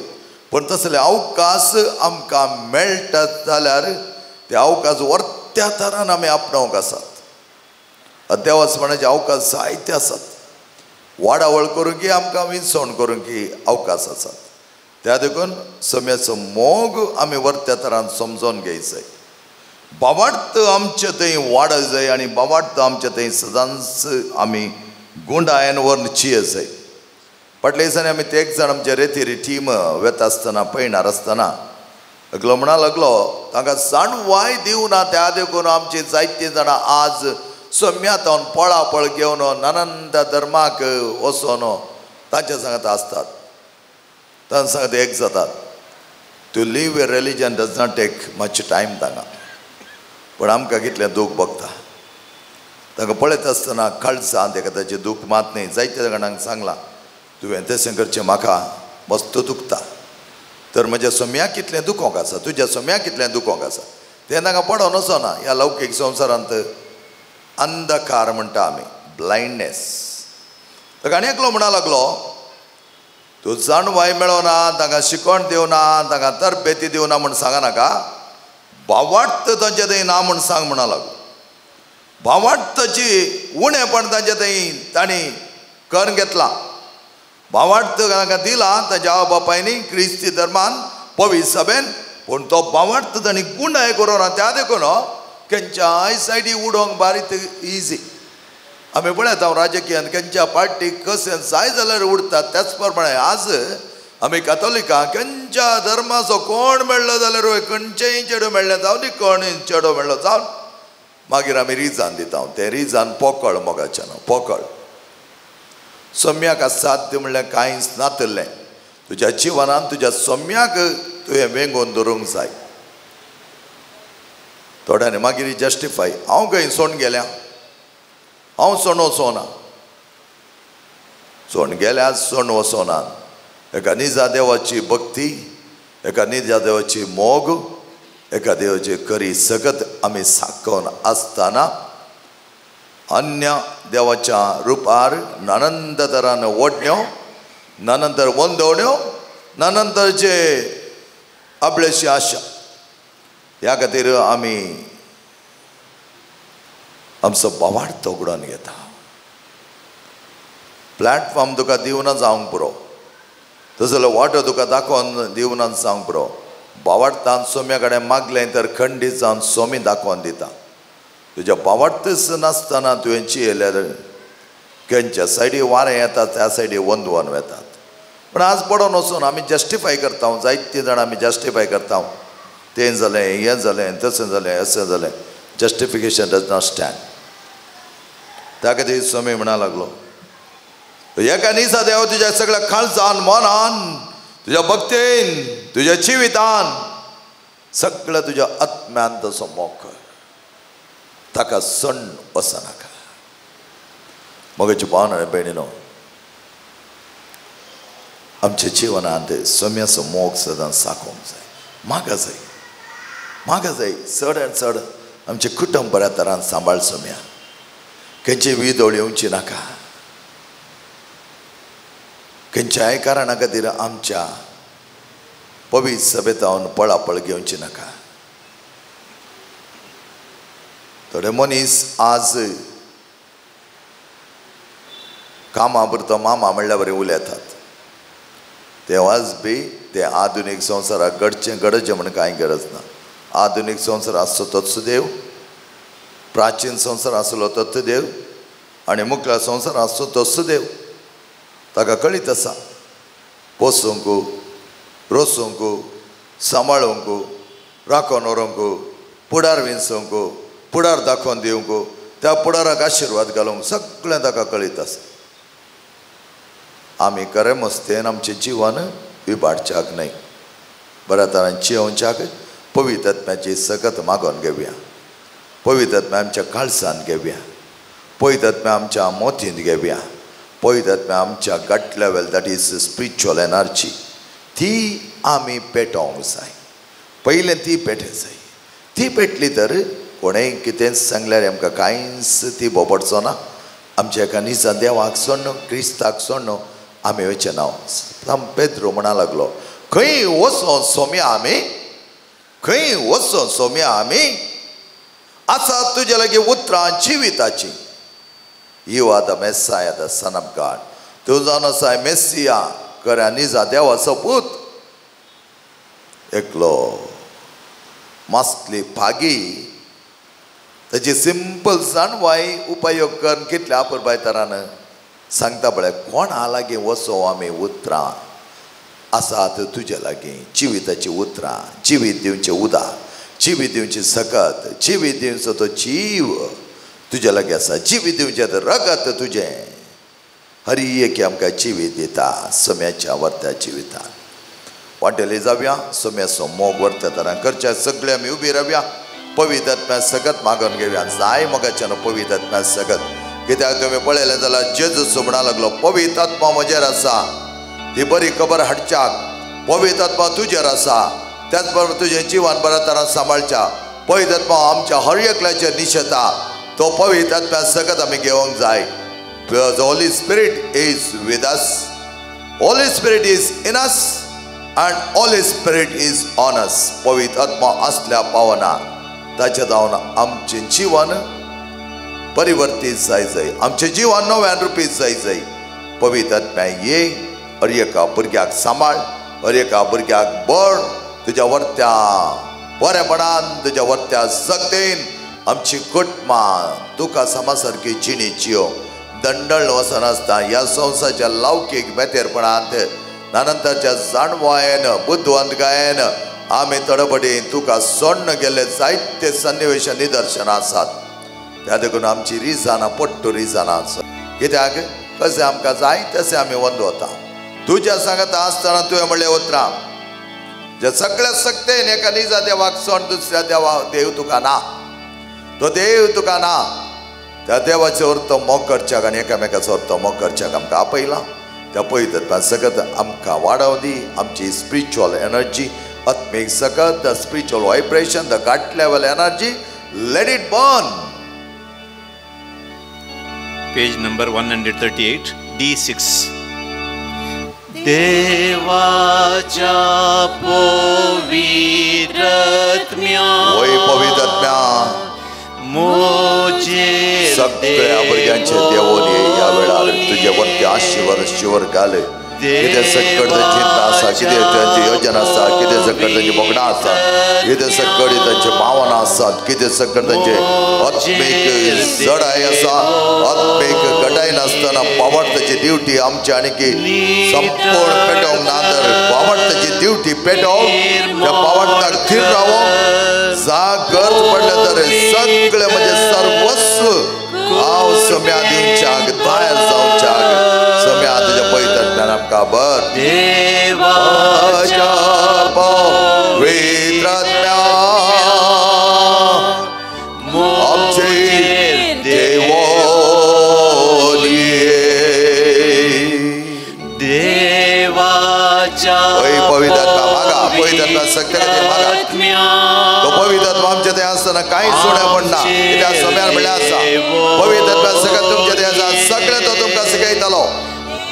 पूण तसले अवकाश आमकां मेळटात जाल्यार ते अवकाश वर्त्या तरान आमी आपणावंक आसात. देवासपणाचे अवकाश जायते आसात, वाडावळ करूंक की आमकां विसवण करूंक की अवकाश आसात. त्या देखून सम्याचो मोग आमी वर्त्या तरान समजोन घेयचो. बावार्थ आमचे थंय वाड जाय आनी बावार्थ आमचे थंय सदांच आमी गुंडायन व्हरून चिये जाय. फाटल्या दिसांनी आमी ते एक जाण आमचे रेतीरी टीम वेता आसतना पयणार आसतना एकलो म्हणा लागलो तांकां जाणवाय दिवना, त्या देखून आमची जायतीं जाणां आज सम्यातावन पळापळ घेवन नानंद धर्माक वचोन तांच्या सांगता आसतात, तांच्या सांगता एक जातात. To leave a religion does not take much time तांकां, पूण आमकां कितलें दूख भोगता. तांकां पळयता आसतना काळजांत एका ताचें दूख मात न्ही. जायत्या जाणांक सांगलां तुवें तशें करचें म्हाका मस्त दुखता, तर म्हज्या सम्याक कितलें दुखोंक आसा, तुज्या सम्याक कितलें दुखोंक आसा, तें तांकां पडोन वचना. ह्या लौकीक संवसारांत अंधकार म्हणटा आमी, ब्लायंडनेस. ताका आनी एकलो म्हणा लागलो तूं जाणवाय मेळना, तांकां शिकवण दिवना, तांकां तरबेती दिवना म्हूण सांगनाका, भावार्थ तांचे थंय ना म्हूण सांग म्हणा लागलो. भावार्थाची उणेपण तांचे थंय तांणी करून घेतला, भावार्थ तांकां दिला ताच्या आवय बापायनी क्रिस्ती धर्मान पवित्र सभेन, पूण तो भावार्थ तांणी गुंडाय करूं ना. त्या देखून खंयच्याय सायडी उडोवंक बारीक इजी. आमी पळयता राजकीयान खंयच्या पार्टीक कशें जाय जाल्यार उडतात. त्याच प्रमाणे आज आमी कातोलिकां खंयच्या धर्माचो कोण मेळ्ळो जाल्यार खंयचेय चेडो मेळ्ळें जावं दी, कोण चेडो मेळ्ळो जावन मागीर आमी रिजान दिता. तें रिजान पोकळ मोगाचें न्हू, पोकळ. सम्याक साध्य म्हणल्यार कांयच नातलें तुज्या जिवनान, तुज्या सम्याक तुवें वेंगोवन दवरूंक जाय. थोड्यांनी मागीर जस्टिफाय, हांव खंय सोण गेल्या, हांव सोण वचोना, सोण गेल्या सोण वचोना. एका निजा देवाची भक्ती, एका निजा देवाची मोग, एका देवाची करी सगत आमी साकोवन आसतना अन्य देवाच्या रुपार नानंद तरान ओडण्यो, नानंतर वंदवण्यो, नानंतरचे आपल्याशी आशा. ह्या खातीर आमी आमचो बावार्थ उगडून घेता. प्लॅटफॉर्म तुका दिवना जावंक पुरो, तसो जाल्यार वाटो तुका दाखोवन दिवना जावंक पुरो. बावार्थान सोम्या कडेन मागलें तर खंडीत जावन सोमी दाखोवन दिता. तुज्या बावार्थच नासतना तुवें चियल्यार खंयच्या सायडी वारें येता त्या सायडी वंदवन वेतात. पूण आज पडोन वचून आमी जस्टिफाय करता, जायते जाण आमी जस्टिफाय करता, तें जालें, हें जालें, तशें जालें, अशें जालें. Justification does not stand. त्या खातीर स्वामी म्हणा लागलो, एका निसा देव तुज्या सगळ्या काळजान, मनान, तुज्या भक्तीन, तुज्या जिवितान, सगळ्या तुज्या आत्म्यान तसो मोग कर, ताका सण वचनाका. मगाची भावन आनी भयणीनो, आमच्या जिवनांत सोम्याचो मोग सदां साकोवंक जाय, मागा जाय, मागा जाय. चड आनी चड आमचें कुटुंब बऱ्या तरान सांबाळ सोम्या, खंयची विदोळ येवची नाका, खंयच्याय कारणा खातीर आमच्या पवित्र सभेतावन पळापळ घेवची नाका. थोडे मनीस आज कामा पुरतो मामा म्हणल्या बरें उलयतात, तेवाच बी ते आधुनीक संवसाराक घडचें घडचें म्हण कांय गरज ना. आधुनीक संवसार आसचो तोच देव, प्राचीन संवसार आसलो तोच देव, आनी मुखला संवसार आसचो तोच देव. ताका कळीत आसा पोसूंक, रोसूंक, सांबाळूंक, राखोन व्हरूंक, पुडार विंचूंक, पुडार दाखोवन दिवंक, त्या पुडाराक आशिर्वाद घालूंक, सगळें ताका कळीत आसा. आमी खरें मस्तेन आमचें जिवन विबाडच्याक न्हय, बऱ्या तरान जियोवच्याक पवित्र आत्म्याची सकत मागोवन घेवया, पवित्र आत्म्या आमच्या काळजान घेवया, पवित्र आत्म्या आमच्या मोतींत घेवया, पवित्र आत्म्या आमच्या gut level, that is spiritual energy, ती आमी पेटोवंक जाय. पयलें ती पेटे जाय. ती पेटली तर कोणेंय कितेंच सांगल्यार आमकां कांयच ती बोपडचो ना. आमच्या एका निजा देवाक सोडून, क्रिस्ताक सोडून आमी वयचें ना. साम पेद्रो म्हणा लागलो, खंय वचों सोम्या आमी, खंय वचों सोम्या आमी, आसा तुज्या लागीं उतरां जिविताचीं. You are the Messiah, the Son of God. तूं जावन आसाय मेसिया, खऱ्या निजा देवाचो पूत. एकलो मासली फागी ताची सिंपल जाणवाय उपयोग करून कितल्या अपुरबाय तरान सांगता पळय, कोणा लागीं वचो आमी, उतरां आसात तुज्या लागीं, जिविताचीं उतरां, जिवीत दिवचें उदार, जिवीत दिवची सकत, जिवीत दिवचो तो जीव तुज्या लागीं आसा, जिवीत दिवचें रगत तुजें. हरी एक आमकां जिवीत दिता सम्याच्या वर्त्या जिवितान. वाटेले जावया, सम्याचो मोग वर्त्या तरान करच्या, सगळे आमी उबी रावया, पवित्र आत्म्या सकत मागून घेवया. जाय मोगाच्यान पवित्र आत्म्या सकत, कित्याक तुमी पळयलें जाल्यार जेजू म्हणा लागलो, पवित्र आत्मा म्हजेर आसा, ती बरी खबर हाडच्याक, पवित्र आत्मा तुजेर आसा, त्याच बरोबर तुजें जिवन बऱ्या तरान सांबाळच्या, पवित्र आत्मा आमच्या हर एकल्याचेर निशेता, तो पवित्र आत्म्या सकत आमी घेवंक जाय. The Holy Spirit is with us, Holy Spirit is in us, and Holy Spirit is on us. पवित्र आत्मा आसल्या पावना ताच्या जावन आमचें जिवन परिवर्तीत जाय जाय, आमचें जिवन नव्यान रुपीत जाय जाय. पवित्र आत्म्या ये, हर एका भुरग्याक सांबाळ, हर एका भुरग्याक बळ तुज्या वर्त्या बरेपणान, तुज्या वर्त्या शक्तीन आमची कुटुंबां तुका समा सारकी जिणी जियो. दंडळ वचनासतना ह्या संवसाराच्या लौकीक बेतेरपणांत नानंतरच्या जाणवायेन, बुदवंतकायेन आमी तडपडीन तुका सोडून गेल्ले जायते सन्निवेश निदर्शनां आसात. त्या देखून आमची रिजानां पट्टू रिजानां आसात, कित्याक कशें आमकां जाय तशें आमी वंद वता. तुज्या सांगता आसतना तुवें म्हणलें उतरां, जे सगळ्या सक्तेन एका निजा देवाक सोड दुसऱ्या देवा देव तुका ना, तो देव तुका ना. त्या देवाचो अर्थ मोग करच्याक आनी एकामेकाचो अर्थ मोग करच्याक आमकां आपयला. त्या पवित्र सकत आमकां वाडोवं दी आमची स्पिरिच्युअल एनर्जी, आत्मीक सकत, the spiritual vibration, the God level energy, let it burn. Page number 138, D6. देवाच्या पवित्रत्म्या, वय पवित्रत्म्या, मोजे सगळ्या भुरग्यांचे देवोनी ह्या वेळार तुजे वरती आशीर्वाद शिवर घाले. कितें सकट तांची आसा, कितें तांची योजना आसा, कितें सकट तांची भोगणां आसा, कितें सकट तांची भावना आसात, कितें सकट तांचे आत्मीक जडाय आसा. आत्मीक घटाय नासतना पावडताची ड्युटी आमची आनी की संपूर्ण पेटोवंक ना तर पावडताची ड्युटी पेटोवंक, त्या पावडताक थीर रावोंक जा गरज पडल्या तर सगळें म्हणजे सर्वस्व हांव सम्या दिवच्याक तयार जावच्याक. सम्या तुज्या पवित्रत्म्यान आमकां बर. देवाच्या पवित्रत्म्या आमचे देवोनी. देवाच्या पवित्रत्मा मागा, पवित्रत्मा सगळे मागा. तो पवित्रत्मा आमच्या थंय आसतना कांय सोड्या पडना. कित्याक सम्यार म्हणल्यार आसा पवित्रत्मा सगळें तुमच्या थंय आसा, सगळें तो तुमकां शिकयतलो.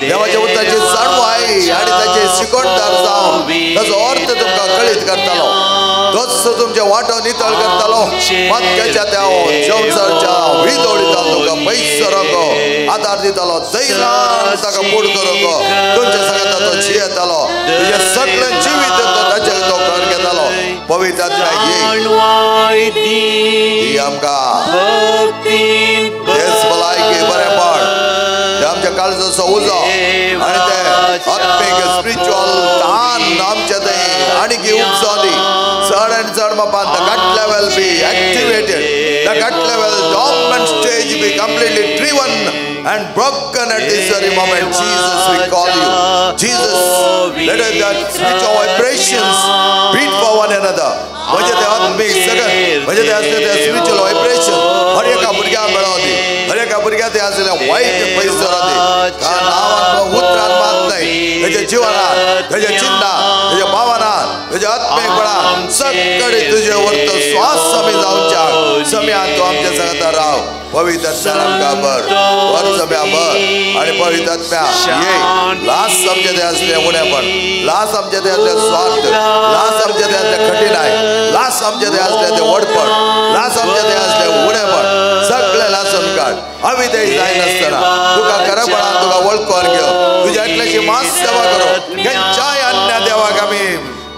देवाच्या उतराची जाणव आहे आनी ताचे शिकोणदार जावन ताचो अर्थ तुमकां कळीत करतलो. तोच तुमचे वांटो नितळ करतलो. मातक्याच्या त्या संवसारच्या विदोळीता तुमकां पयस रको आदार दितलो. जैरान ताका पूड करूंक तुमच्या सगळ्या तो जियेतलो. तुजें सगळें जिवीत तो ताचेर तो कर घेतलो. पवित्र ही आमकां देश भलायकी बरेपण, ते आमच्या काळजाचो उजो आनी ते आत्मीक स्पिरिच्युअल तान आमच्या थंय आनी उपजाली. चड आनी चड मापान the gut level be activated, the gut level dormant stage be completely driven and broken at this very moment. Jesus, we call you. Jesus, let us that spiritual vibrations beat for one another. म्हणजे ते आत्मीक सगळें, म्हणजे ते आसले ते spiritual vibration हर एका भुरग्याक मेळोवं दी. हर एका भुरग्याक ते आसले वायट पयस दी. नांवान उतरान मात न्हय, तेच्या जिवनान, तेच्या चिंतनान, तेच्या भावनान, तेच्या आत्मीकपणान सगळे तुजे वर्त श्वास समी जावच्या. सम्यान तूं आमच्या सांगता राव. पवित्रत्म्यान आमकां बर वर सम्या बर. आनी पवित्रत्म्या ये लास आमच्या ते आसले उणेपण, लास आमच्या ते आसले स्वार्थ, लास आमच्या ते आसले कठीणाय, लास आमच्या ते आसले ते व्हडपण, लास आमच्या ते आसले उणेपण, सगळें लासून काड. अविधेय जायनासतना तुका खरेपणान तुका वळखून घेव. तुज्या एकल्याची मास सेवा करूं. खंयच्याय अन्य देवाक आमी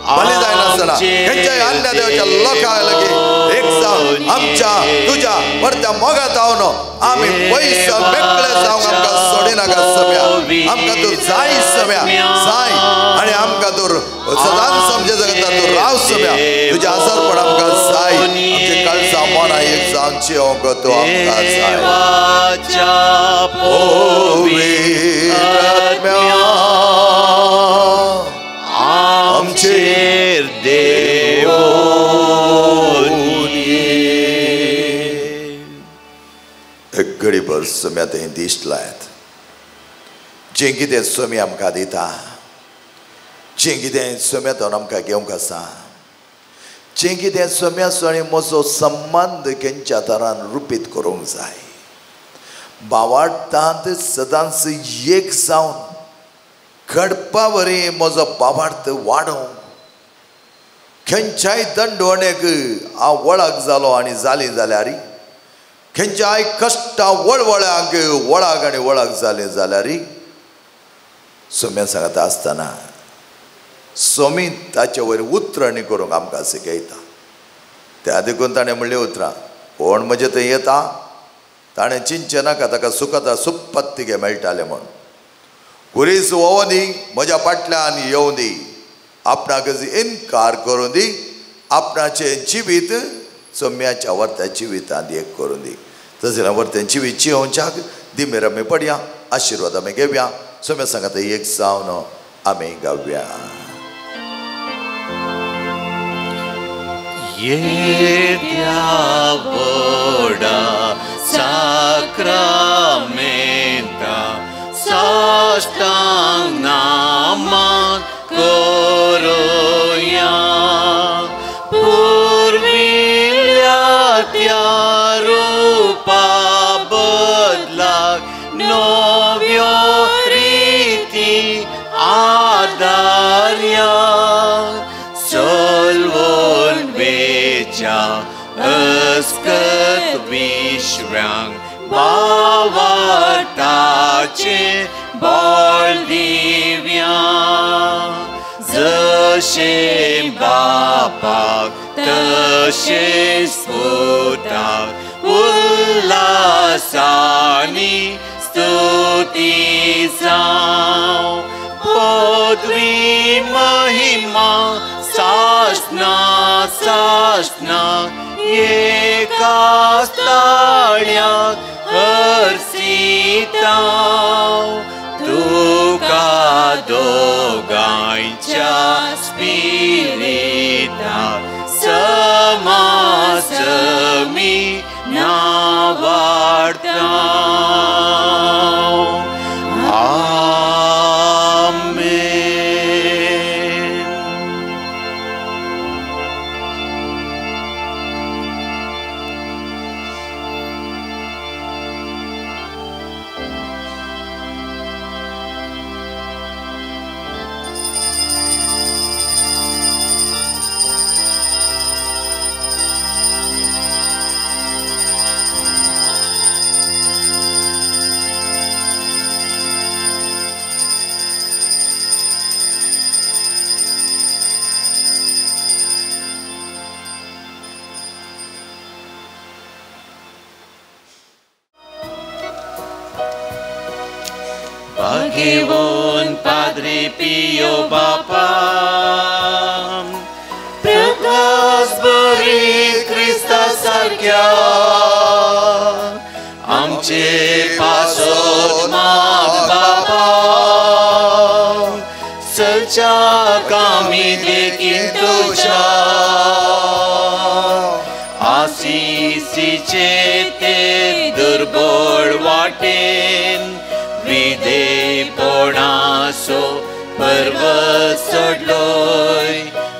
बली जायनासतना, खंयच्याय अन्य देवाच्या लोकां लागीं एक जावन आमच्या तुज्या परत्या मोगात जावन आमी पयस मेकळे जावंक आमकां सोडिनाका सम्या. आमकां तूं जाय सम्या, जाय. आनी आमकां तूं सदांच समजे जगता तूं राव सम्या. तुजें आजारपण आमकां जाय. आमचे काळजां मनां एक जावन जियोंक तूं आमकां जाय. पवित्रत्म्या आमचेर देवोनी. एक घडीभर सम्या थंय दिश्ट लायात. जें कितें स्वामी आमकां दिता, जें कितें स्वाम्या आमकां घेवंक आसा, जें कितें स्वाम्याचो आनी म्हजो संबंद खंयच्या तरान रुपीत करूंक जाय. भावार्थांत सदांच एक जावन घडपा वरी म्हजो भावार्थ वाडोवंक खंयच्याय दंडवणेक हांव वळख जालो आनी जाली जाल्यार, खंयच्याय कश्टा वळवळ्यांक वळख आनी वळख जाली जाल्यार, सोम्या सांगता आसतना सोमी ताचे वयर उतरणी करूंक आमकां शिकयता. त्या देखून ताणें म्हणलें उतरां, कोण म्हजे थंय येता ताणें चिंतचें नाका, ताका सुखता सुपत्तिगे मेळटालें म्हूण. कुरीस वोवं दी, म्हज्या फाटल्यान येवं दी, आपणाक इनकार करूं दी, आपणाचें जिवीत सोम्याच्या वर्त्या जिवितांत एक करूं दी. तशें वर्त्यां जिवीत जियोवच्याक दिमेर आमी पडया, आशिर्वाद आमी घेवया. सोम्या सांगता एक जावन आमी गावया. येद्या व्हडा साक्रामेंता साश्टांग नामान करुया पुर्विल्ल्या त्या रुपा बदलाक नव्यो रिती आदार्या चलवून वेच्या अस्कत विश्वांक भावार्थाचें बळ दिव्या जशें बापाक तशेंच पुताक उल्हासांनी स्तुती जावं पदवी महिमा सासना सासना एकाच ताळ्याक हर्सितांव तुका दोगांयच्या स्पिरिताक समासमी नावाडतांव. आमेन. भाग्यवान पाद्रे पियो बापा प्रकाश बरी क्रिस्ता सारक्या आमचे पासत माग बापा चलच्या कामी देखीन तुज्या आसिसीचे ते दुर्बळ वाटेन विधेपणाचो पर्वत चडलोय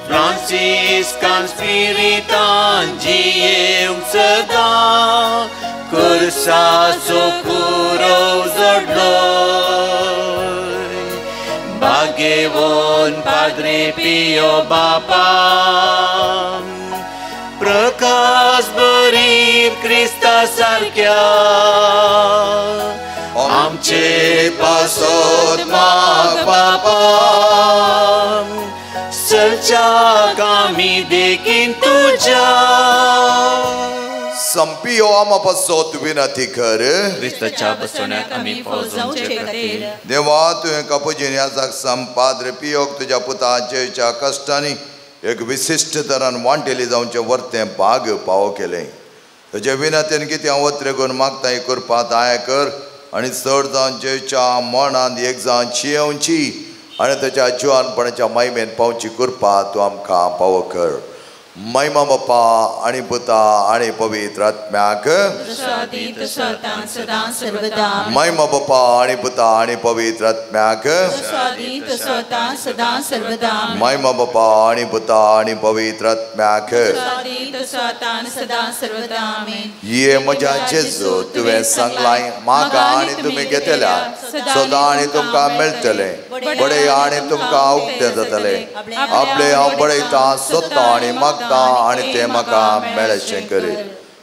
फ्रांसिस्कान स्पिरितान जियेवंक सदां कुर्साचो कुरोव जोडलोय. भाग्यवान पाद्रे पियो बापा प्रकाश बरी क्रिस्ता सारक्या आमचे पासत माग बापा चलच्या कामी देखीन तुज्या. संपियो आमा पासत विनंती कर क्रिस्ताच्या बसवण्यात आमी फाव जावचे खातीर. देवा तुवें कापुजीन याजाक सम पाद्रे पियोक तुज्या पुताच्या कश्टांनी एक विशिश्ट तरान वांटेली जावचें वर्तें भाग पावो केलें. तुजे विनंतीन कितें हांव वत्रेगून मागता ही कृपा दया कर आनी चड जावन जेच्या मनांत एक जावन चियेवची आनी ताच्या जिवानपणाच्या महिमेन पावची कृपा तूं आमकां पावो कर. महिमा बापा आनी पुता आनी पवित्र आत्म्याक. महिमा बापा आनी पुता आनी पवित्र आत्म्याक. महिमा बापा आनी पुता आनी पवित्र आत्म्याक. ये म्हज्या जेजू तुवें सांगलाय म्हाका आनी तुमी घेतल्या सदां आनी तुमकां मेळटलें बडे आनी तुमकां उक्तें जातलें. आपले हांव बडयतां सोदतां आनी मागता आनी तें म्हाका मेळचें करी.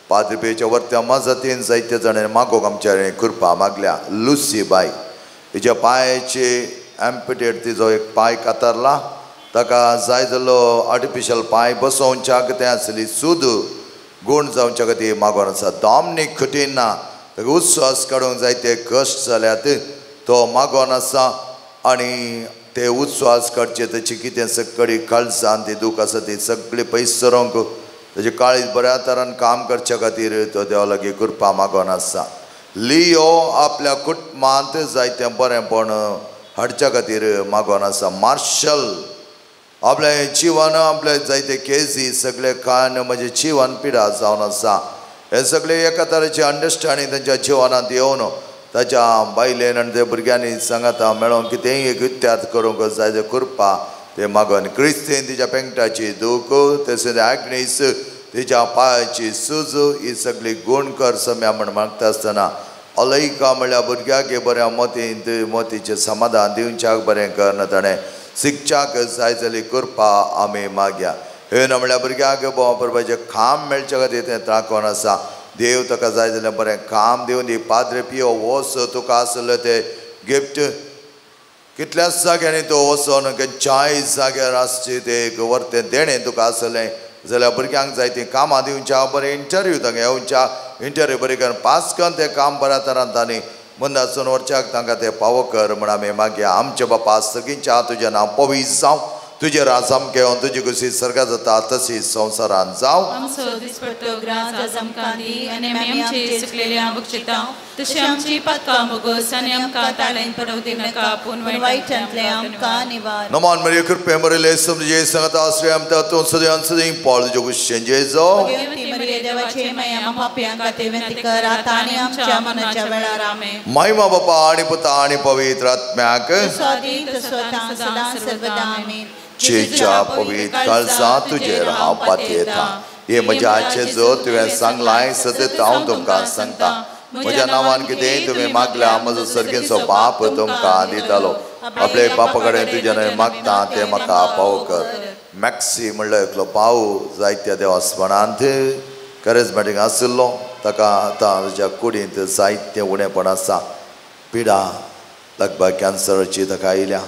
पाद्री पियोच्या वर्त्या मजतीन जायते जाणांनी मागोवंक आमच्या कृपा मागल्या. लुसी बाय हिच्या पांयाची एम्पिटेट तिजो एक पांय कातरला ताका जाय जाल्लो आर्टिफिशल पांय बसोवच्याक तें आसली सूद गूण जावच्या खातीर मागोन आसा. डॉमनीक खटीन ना ताका उस्वास काडूंक जायते कश्ट जाल्यात तो मागोन आसा आनी ते उस्वास काडचे ताची कितें सगळी काळजान ती दूख आसा ती सगळी पयस सरोंक ताजे काळीज बऱ्या तरान काम करच्या खातीर तो देवा लागीं कृपा मागोन आसा. लियो आपल्या कुटुंबांत जायतें बरेंपण हाडच्या खातीर मागोन आसा. मार्शल आपलें जिवन आपले जायते केजी सगळे कान म्हजें जिवन पिडा जावन आसा. हे सगळे एका तरेचे अंडरस्टँडींग तांच्या जिवनांत येवन ताच्या बायलेन आनी त्या भुरग्यांनी सांगाता मेळोन कितेंय एक इत्यार्थ करूंक जाय ते कृपा ते मागून क्रिस्तीन तिच्या पेंकटाची दूख तशेंच आग्नीस तिच्या पांयाची सुज ही सगळी गुण कर सम्या म्हण मागता आसतना अलैका म्हणल्यार भुरग्याक बऱ्या मोतींत मोतीचें समाधान दिवच्याक बरें करना ताणें शिकच्याक जाय जाली कृपा आमी मागया. हे ना म्हणल्यार भुरग्याक बरोबरचें काम मेळचे खातीर तें त्राकोन आसा. देव ताका जाय जाल्यार बरें काम दिवन दी. पाद्रे पियो वोस तुका आसलें तें गिफ्ट कितल्याच जाग्यांनी तूं वचोन खंयच्याय जाग्यार आसचें तें एक वर्तें देणें तुका आसलें जाल्यार भुरग्यांक जाय तीं कामां दिवच्या बरें इंटरव्यू तांकां येवच्या इंटरव्यू बरें करून पास करून तें काम बऱ्या तरान तांणी मुंदासून वरच्याक तांकां तें पावो कर म्हण आमी मागीर. आमचे बापा सगळींच्या तुजें नांव पवित्र जावं, तुजें राज आमकां येवन तुजी खुशी सर्गात जाता तशी संवसारांत जावं. आमचो दिसपट्टो ग्रास आज आमकां दी आनी आमी आमचे चुकलेले बक्षिता तशी आमची पातकां भोगोस आनी आमकां ताळेन पडोवंक दिनाका पूण वायटांतलें आमकां निवार. नमन मरिया कृपे मरिले समजे संगत आश्रय आमकां तूं सदैव सदैव पाळ तुज्या खुशेन जेजो. मरिये देवाचे माया पापयां खातीर विनंती कर आतां आनी आमच्या मरणाच्या वेळार. आमेन. महिमा बापा आनी पुता आनी पवित्र आत्म्याक सदां सर्वदा. आमेन. जेच्या पवित्र काळजा तुजेर हांव पातयेता. हे म्हज्या जेजो तुवें सांगलां सतत हांव तुमकां सांगता म्हज्या नांवान कितेंय तुमी मागल्या म्हजो सर्गेचो बाप तुमकां दितालो. आपले बापा कडेन तुज्या न्हय मागता तें म्हाका पावो कर. मॅक्सी म्हणल्यार एकलो भाव जायत्या देवास्पणांत कॅरिजमॅटीक आशिल्लो ताका आतां ताच्या कुडींत जायतें उणेपण आसा. पिडा लगभग कॅन्सराची ताका आयल्या.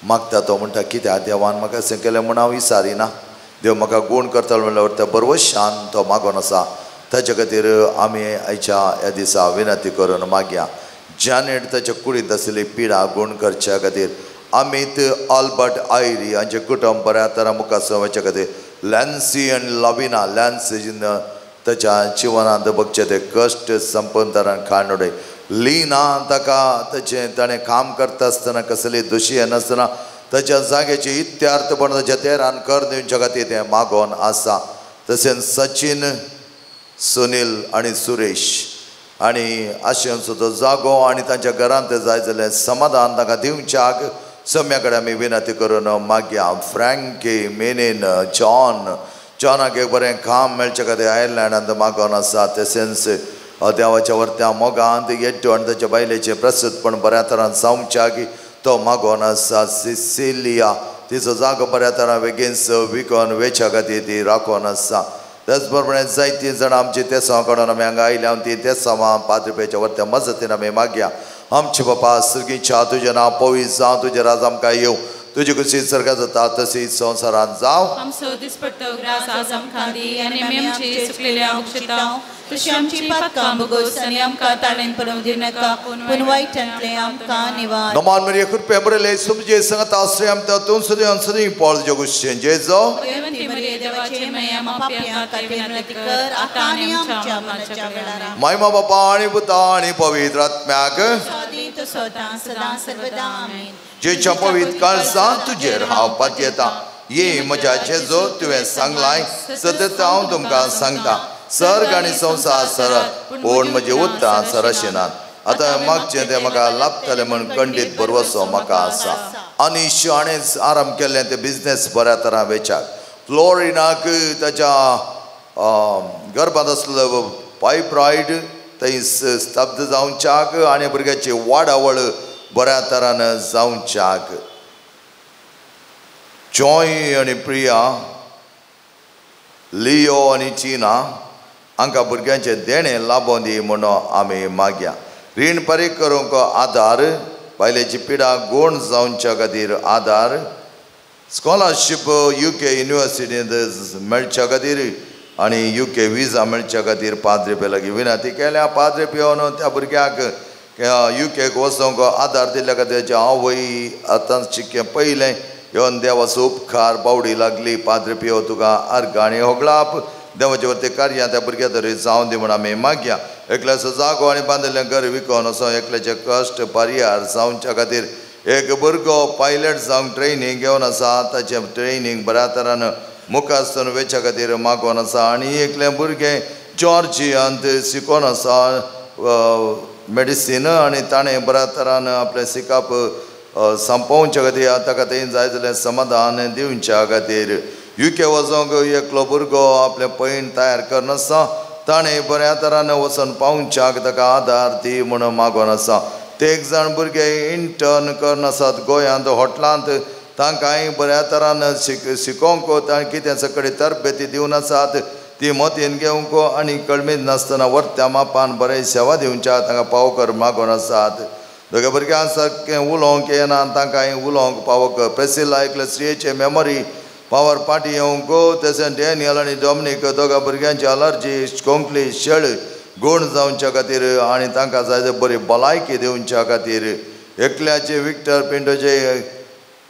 मागता तो म्हणटा कित्याक देवान म्हाका अशें केलें म्हूण हांव विचारिना. देव म्हाका गूण करतलो म्हणल्यार त्या बरवशान तो मागून आसा. ताच्या खातीर आमी आयच्या ह्या दिसा विनंती करून मागया. जॅनेट ताच्या कुडींत आशिल्ली पिडा गूण करच्या खातीर अमीत आल्बर्ट आयरी हांचें कुटुंब बऱ्या तरा मुखार वचच्या खातीर लॅन्सी आनी लविना लॅन्सी ताच्या जिवनांत बगचे ते कश्ट संपूर्ण तरान खाण उडय. लिना ताका ताचें ताणें काम करता आसतना कसली दोशी येनासतना ताच्या जाग्याची इत्यार्थपण ताच्या तेरान कर दिवच्या खातीर तें मागोन आसा. तशेंच सचीन सुनील आनी सुरेश आनी आशेंचो तो जागो आनी तांच्या घरांत जाय जाल्यार समाधान तांकां दिवच्याक सम्या कडेन आमी विनंती करून मागया. फ्रँकी मेनेन जॉन जॉनाक एक बरें काम मेळचे खातीर आयर्लंडांत मागोन आसा. तशेंच देवाच्या वर्त्या मोगांत येट्टो आनी ताच्या बायलेचें प्रस्तुतपण बऱ्या तरान जावच्याक तो मागोन आसा. सिसिलिया तिचो जागो बऱ्या तरान बेगीन विकोन वेच्या खातीर ती राखोन आसा. त्याच प्रमाणे जायतीं जाणां आमची तेसांव काडून आमी हांगा आयल्या ती तेसांवां पाद्रपेच्या वर्त्या मजतीन आमी मागया. आमचे बापा सर्गीच्या तुजें नांव पवित्र जावं, तुजें राज आमकां येवं, तुजी खुशी सर्गात जाता तशी संवसारांत जावं. आमचो दिसपट्टो ग्रास आज आमकां दी आनी आमी आमचे चुकलेले बक्षिता तशी आमची पातकां भोगोस आनी आमकां ताळेन पडोवंक दिनाका पूण वायटांतलें आमकां निवार. नमन मरिया कृपे बरयले समजे संगत आश्रय आमकां तूं सदैव सदैव पाळ तुज्या खुशेन जेजो. मरिये देवाचे माया पापयां खातीर विनंती कर आतां आनी आमच्या मरणाच्या वेळार. महिमा बापा आनी पुता आनी पवित्र आत्म्याक सदां सदां सर्वदा. आमेन. जेच्या पवित्र काळजा तुजेर हांव पातयेता. ये म्हज्या जेजो तुवें सांगलां सतत हांव तुमकां सांगता सर्ग आनी संवसार सरळ पूण म्हजी उतरां सरशिनात. आतां मागचें तें म्हाका लाभतलें म्हूण खंडीत भरवसो म्हाका आसा. आनी हाणें आराम केल्लें तें बिजनेस बऱ्या तरान वेच्याक फ्लोरिनाक ताच्या गर्भांत आसलो पायब्रॉयड थंय स्तब्ध जावच्याक आनी भुरग्याची वाडावळ बऱ्या तरान जावच्याक. जॉय आनी प्रिया लियो आनी चिना हांकां भुरग्यांचें देणें लाबोवन दी म्हणून आमी मागया. रीण फारीक करूंक आदार, बायलेची पिडा गूण जावच्या खातीर आदार, स्कॉलरशीप UK युनिवर्सिटींत मेळच्या खातीर आनी UK विजा मेळच्या खातीर पाद्रे पियो लागीं विनंती केल्या. पाद्रे पियोन त्या भुरग्याक UK वचोंक आदार दिल्ल्या खातीर ताची आवय आतां शिकचें पयलें येवन देवाचो उपकार बावडी लागली. पाद्रे पियो तुका अर्गां आनी होगळाप देवाचे वरती कार्यां त्या भुरग्या तरी जावं दी म्हूण आमी मागया. एकल्याचो जागो आनी बांदिल्लें घर विकोन असो एकल्याचे कश्ट परिहार जावच्या खातीर एक भुरगो पायलट जावंक ट्रेनींग घेवन आसा ताचें ट्रेनींग बऱ्या तरान मुखार वेच्या खातीर मागोवन आसा आनी एकलें भुरगें जॉर्जियांत शिकोवन आसा मेडिसीन आनी ताणें बऱ्या तरान आपलें शिकप संपोवच्या खातीर ताका थंय जाय जाल्यार समाधान दिवच्या खातीर युके वचोंक एकलो भुरगो आपलें पैण तयार करून आसा ताणें बऱ्या तरान वचून पावच्याक ताका आदार दी म्हणून मागोवन आसा. ते एक जाण भुरगे इंटर्न करून आसात गोंयांत हॉटलांत तांकांय बऱ्या तरान शिकोवंक ताणें कितें सगळी तरबेती दिवन आसात ती मोतीन घेवंक आनी कळमीत नासतना वर्त्या मापान बरें सेवा दिवच्या तांकां पावकर मागोवन आसात. दोगे भुरग्यांक सारकें उलोवंक येना तांकांय उलोवंक पावकर. प्रेसिला एकले स्त्रियेचे मेमरी पावर पाटी येवंक तशें डॅनियल आनी डॉमनीक दोगा भुरग्यांची अलर्जी कोंकली शेळ गूण जावच्या खातीर आनी तांकां जाय ते बरी भलायकी दिवच्या खातीर एकल्याचे विक्टर पिंटोचे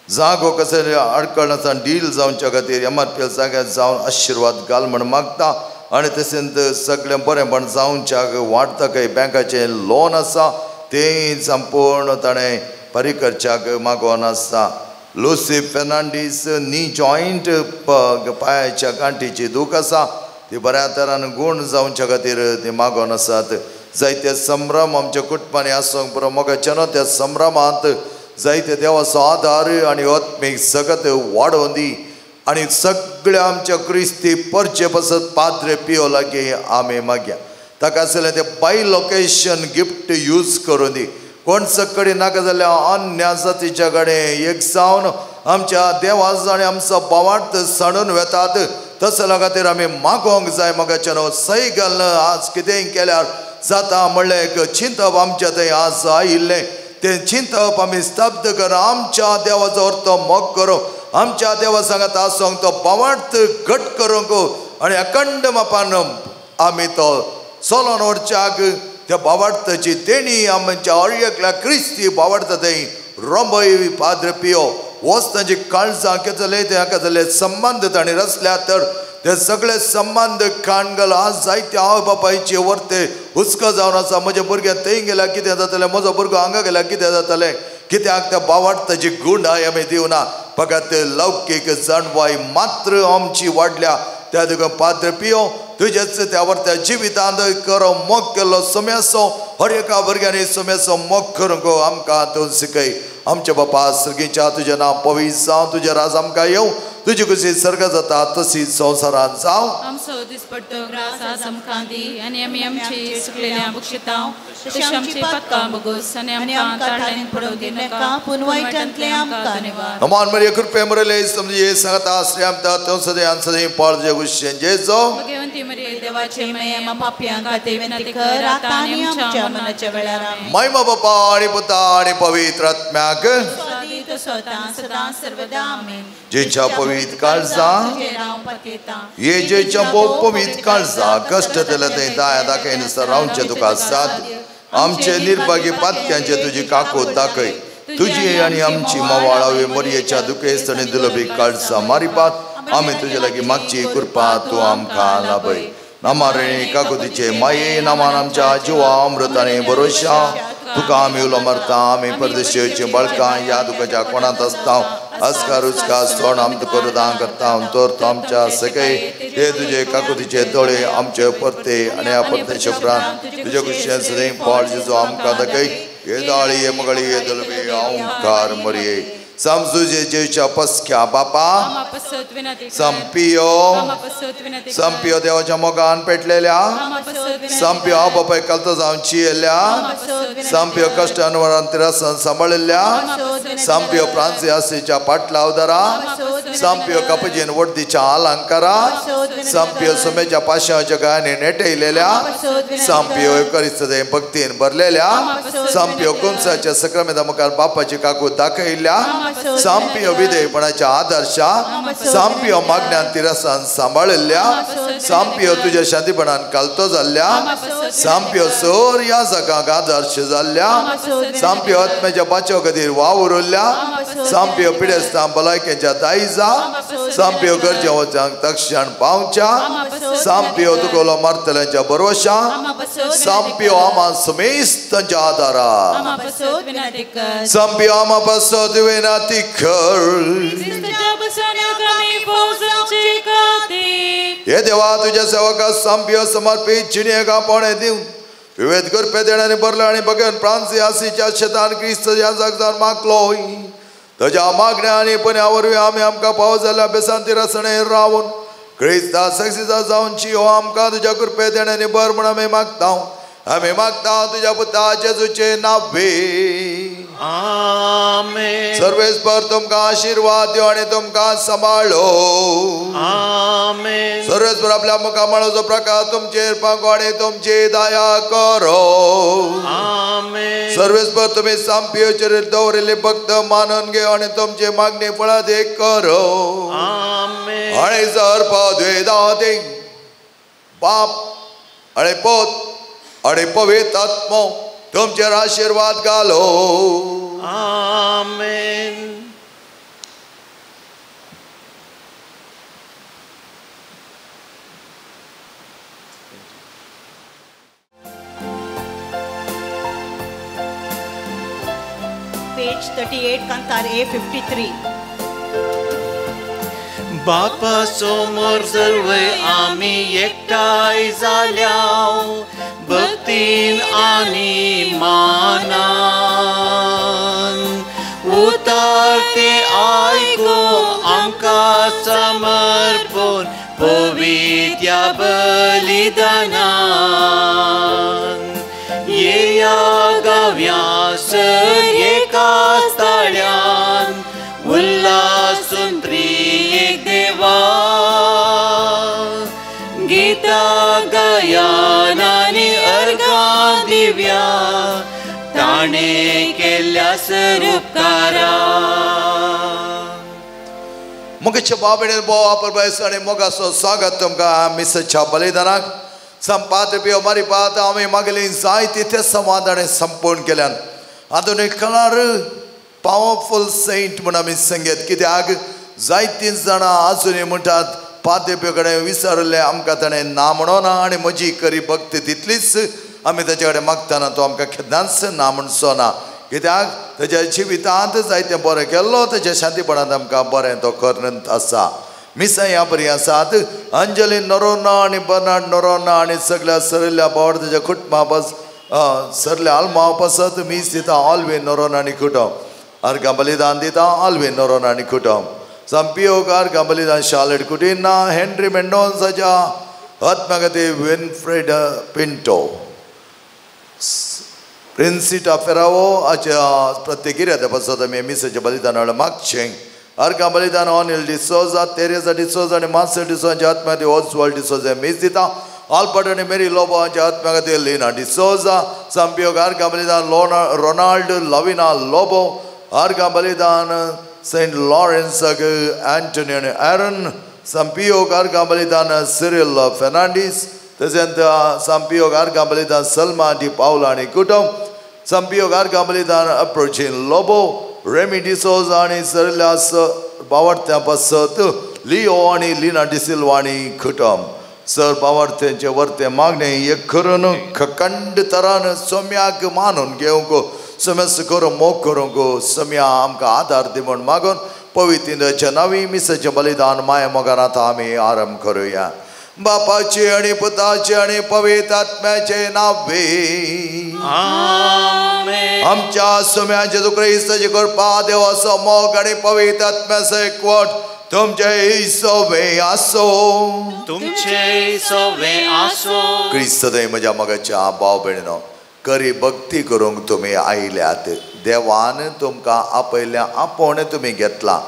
जागो कशें आडकळ नासतना डील जावच्या खातीर एम आर पी एल जाग्यार जावन आशिर्वाद घाल म्हण मागता आनी तशेंच सगळें बरेंपण जावच्याक वाडटा खंय बँकाचें लोन आसा तें संपूर्ण ताणें परिकरच्याक मागोवन आसा. लुसी फेर्नांडीस नी जॉयंट पांयाच्या गांठीची दूख आसा ती बऱ्या तरान गूण जावच्या खातीर ती मागोवन आसात. जायते संभ्रम आमच्या कुटुंबांनी आसूंक पुरो मोगाचे न्हू त्या संभ्रमांत जायते देवाचो आदार आनी आत्मीक सगत वाडोवन दी आनी सगळ्या आमच्या क्रिस्ती परचे पसत पाद्रे पियो लागीं आमी मागया. ताका आसलें तें बाय लोकेशन गिफ्ट यूज करून दी. कोण सकडी नाका जाल्यार अन्य जातीच्या कडेन एक जावन आमच्या देवाचो आनी आमचो भावार्थ सांडून वेतात तसल्या खातीर आमी मागोवंक जाय मोगाचें न्हू सही घालून आज कितेंय केल्यार जाता म्हणलें एक चिंतप आमच्या थंय आज आयिल्लें तें चिंतप आमी स्तब्ध करून आमच्या देवाचो अर्थ मोग करूं आमच्या देवा सांगात आसूंक तो भावार्थ घट करूंक आनी अखंड मापान आमी तो चलोन व्हरच्याक त्या भावार्थाची तेणी आमच्या हर एकल्या क्रिस्ती भावार्थ थंय रोंबय पाद्र पियो वच तांची काळजां केजले ते हाका जाले संबंद तांणी रचल्या तर ते सगळे संबंद काणगल आज जायते आवय बापायचे वर्ते हुस्को जावन आसा. म्हज्या भुरग्यां थंय गेल्यार कितें जातलें म्हजो भुरगो हांगा गेल्यार कितें जातलें कित्याक त्या भावार्थाची गुंडाय आमी दिवना फकत लौकीक जाणवाय मात्र आमची वाडल्या. त्या देखून पाद्र पियो तुजेच त्या वर्त्या जिवितांत करो मोग केल्लो सुम्यासो हर एका भुरग्यांनी सुम्यासो मोग करूंक आमकां तूं शिकय. आमच्या बापा सर्गीच्या तुजें नांव पवित्र जावं तुजें राज आमकां येवं तुजी खुशी सर्ग जाता तशी संवसारांत जावं. आमचो दिसपट्टो ग्रास आज आमकां दी आनी आमी आमची चुकलेल्या बक्षितांव तशी आमची पातकां भोगोस आनी आमकां ताळ्यान पडोवंक दिनाका पूण वायटांतलें आमकां निवार. नमान मरिया कृपे मुरले समजे सांगता आश्रयामता तूं सदैव सदैव पाळ तुजे कुशीन जेजो. भगवंती मरिये देवाचे माये आम्हा पापयांक खातीर विनंती कर आतां आनी आमच्या मरणाच्या वेळार. महिमा बापा आनी पुता आनी पवित्र आत्म्याक सदा सर्वदा आमेन. जेच्या पवित्र काळजा ये जेच्या पवित्र काळजा कश्ट दिले ते दाया दाखय नुसतं रावचे तुका साथ आमचे निर्भागी पातक्यांचे तुजी काकूत दाखय तुजी आनी आमची मवाळावी मरयेच्या दुखेस्त आनी दुलबी काळजा मारिपात आमी तुजे लागीं मागची कृपा तूं आमकां लाभय. नामारे काकुतीचे माये नामान आमच्या जिवा अमृताने भरोशा तुका आमी उलो मारता आमी परदेशीचे बाळकां ह्या दुखाच्या कोणांत आसता अस्कार उस्कार सोण आम तुका रुदां करता तर तूं आमच्या सकय ते तुजे काकुतीचे दोळे आमचे परते आनी ह्या परतेचे उपरांत तुजे कुशेन सदैव पाळ जेजो आमकां दाखय. हे दाळी हे मगळी हे दलबी ओंकार मरये समजुजे जेच्या पसक्या बापा संपियो संपियो देवाच्या मोगान पेटलेल्या संपियो हांव बापाय कलतो जावन चियेल्या संपियो कश्ट अनवरान तिरसन सांबाळिल्ल्या संपियो प्रांसियासीच्या पाटलावदारा संपियो कपजीन वडदीच्या अलंकारा संपियो सुमेच्या पाशाच्या गायने नेटयलेल्या संपियो करिस्त भक्तीन भरलेल्या संपियो कुमसाच्या सक्रमेदा मुखार बापाची काकू दाखयल्या सांपियो विधेयपणाच्या आदर्शा सांपियो मागण्यान तिरसान सांबाळिल्ल्या सांपियो तुज्या शांतीपणान कालतो जाल्ल्या सांपियो सोर ह्या जगाक आदर्श जाल्ल्या सांपियो आत्म्याच्या बाचो खातीर वावुरल्या सांपियो पिडेस्तां भलायकेच्या दायज दायजा सांपियो गरजे वचांक तक्षण पावच्या सांपियो तुगेलो मरतल्यांच्या भरवशा सांपियो आमा समेस्तांच्या आदारा सांपियो आमा पासत विनंती कर. हे देवा तुझ्या सेवका सांपियो समर्पित जिणेक आपोवणें दिवन विवेद करपे देण्याने भरलो आनी बगन फ्रांसी आसीच्या शेतान क्रिस्त ह्या जागजान मागलो ताज्या मागण्या आनी पन्या वरवीं आमी आमकां फावो जाल्ल्या बेसांती रसणे रावन क्रिस्ता साक्षीदार जावची हो आमकां तुज्या कृपे देण्याने भर म्हूण आमी मागता. आमी मागता तुज्या पुता जेजूचे नांवे. आमेन. सर्वेस्पर तुमकां आशिर्वाद दिवं आनी तुमकां सांबाळो. आमेन. सर्वेस्पर आपल्या मुखामळाचो प्रकाश तुमचेर पांगो आनी तुमची दया करो. आमेन. सर्वेस्पर तुमी सांपियोचेर दवरिल्ली भक्त मानून घेव आनी तुमची मागणी फळादीक करो. आमेन. आनी जर पदवेदादी बाप आनी पोत आनी पवित्र आत्मो तुमचेर आशिर्वाद घालो. आमेन. पेज 38 कांतार A53. बापा समोर सर्वय आमी एकठांय जाल्या भक्तीन आनी मानान उतार ते आयको आमकां समर्पण पवित्या बलिदानान येया गाव्या सर एका ताळ्यान उल्हासून त्रिएक देवा गीता गायन आनी अर्घां दिव्या ताणें केल्ल्या सरुपकारा. मुखेच्या बाबेन भोव आपरबायस आनी मोगाचो स्वागत तुमकां मिसाच्या बलिदानाक. संपाद पियो मारिपात आमी मागली जायती ते संवाद आनी संपूर्ण केल्यान आधुनीक काळार पावरफूल सेंट म्हूण आमी सांगत कित्याक जायतीं जाणां आजुनूय म्हणटात पाद्य कडेन विसरले आमकां ताणें ना म्हणोना आनी म्हजी खरी भक्ती तितलीच आमी ताचे कडेन मागतना तो आमकां केन्नाच ना म्हणचो ना कित्याक ताज्या जिवितांत जायतें बरें केल्लो ताज्या शांतीपणांत आमकां बरें तो करंत आसा. मिसां ह्या बरीं आसात अंजली नरोना आनी बर्नाड नरोना आनी सगळ्या सरिल्ल्या बावड ताज्या कुटुंबा पास सरल्या आल्माव पासत मीस दिता ऑलवे नरोना आनी कुटुंब अर्घां बलिदान दिता ऑलवे नरोना आनी कुटुंब संपियोग अर्घां बलिदान शार्लेट कुटिन्हा हेनरी मेंडोन्साच्या आत्मगती विनफ्रेड पिंटो प्रिन्सिटा फेरावो हाच्या प्रत्येक गिऱ्या पासत आमी मिसाचें बलिदान मागचें. अर्घां बलिदान अनिल डिसोजा तेरेजा डिसोजा आनी मार्सेल डिसोजा हांच्या आत्मगती ओजवाल्ड डिसोजा मीस दिता. आल्बर्ट आनी मेरी लोबो हांच्या आत्मगती लिना डिसोजा संपियोग अर्घां बलिदान रोनाल्ड लविना लोबो अर्घां बलिदान सेंट लॉरेन्साक एंटनी आनी एरन संपियोग अर्घां बलिदान सिरिल फेर्नांडीस तशेंच संपियोग अर्घां बलिदान सलमा डी पावला आनी कुटुंब संपियोग अर्घां बलिदान अप्रोचीन लोबो रेमी डिसोजा आनी सरिल्ल्या बावडत्या पासत लिओ आनी लिना डिसिल्वा आनी कुटुंब सर बावडत्यांचे वर्ते मागणें एक करून खंड तरान सोम्याक मानून घेवंक सोम्यास करून मोग करूंक सोम्या आमकां आदार दी म्हूण मागून पवित्र नांवी मिसाचें बलिदान माया मोगान आतां आमी आरंभ करुया. बापाचे आनी पुताचे आनी पवित्र आत्म्याचे नांवे. आमेन. आमच्या सोम्या जेजू क्रिस्ताची कृपा देवाचो मोग आनी पवित्र आत्म्याचो एकवट तुमचे सोवे आसो. तुमचे सोवे आसो. क्रिस्त म्हज्या मोगाच्या भाव भयणीनो खरी भक्ती करूंक तुमी आयल्यात. देवान तुमकां आपयल्या आपोवणें तुमी घेतलां.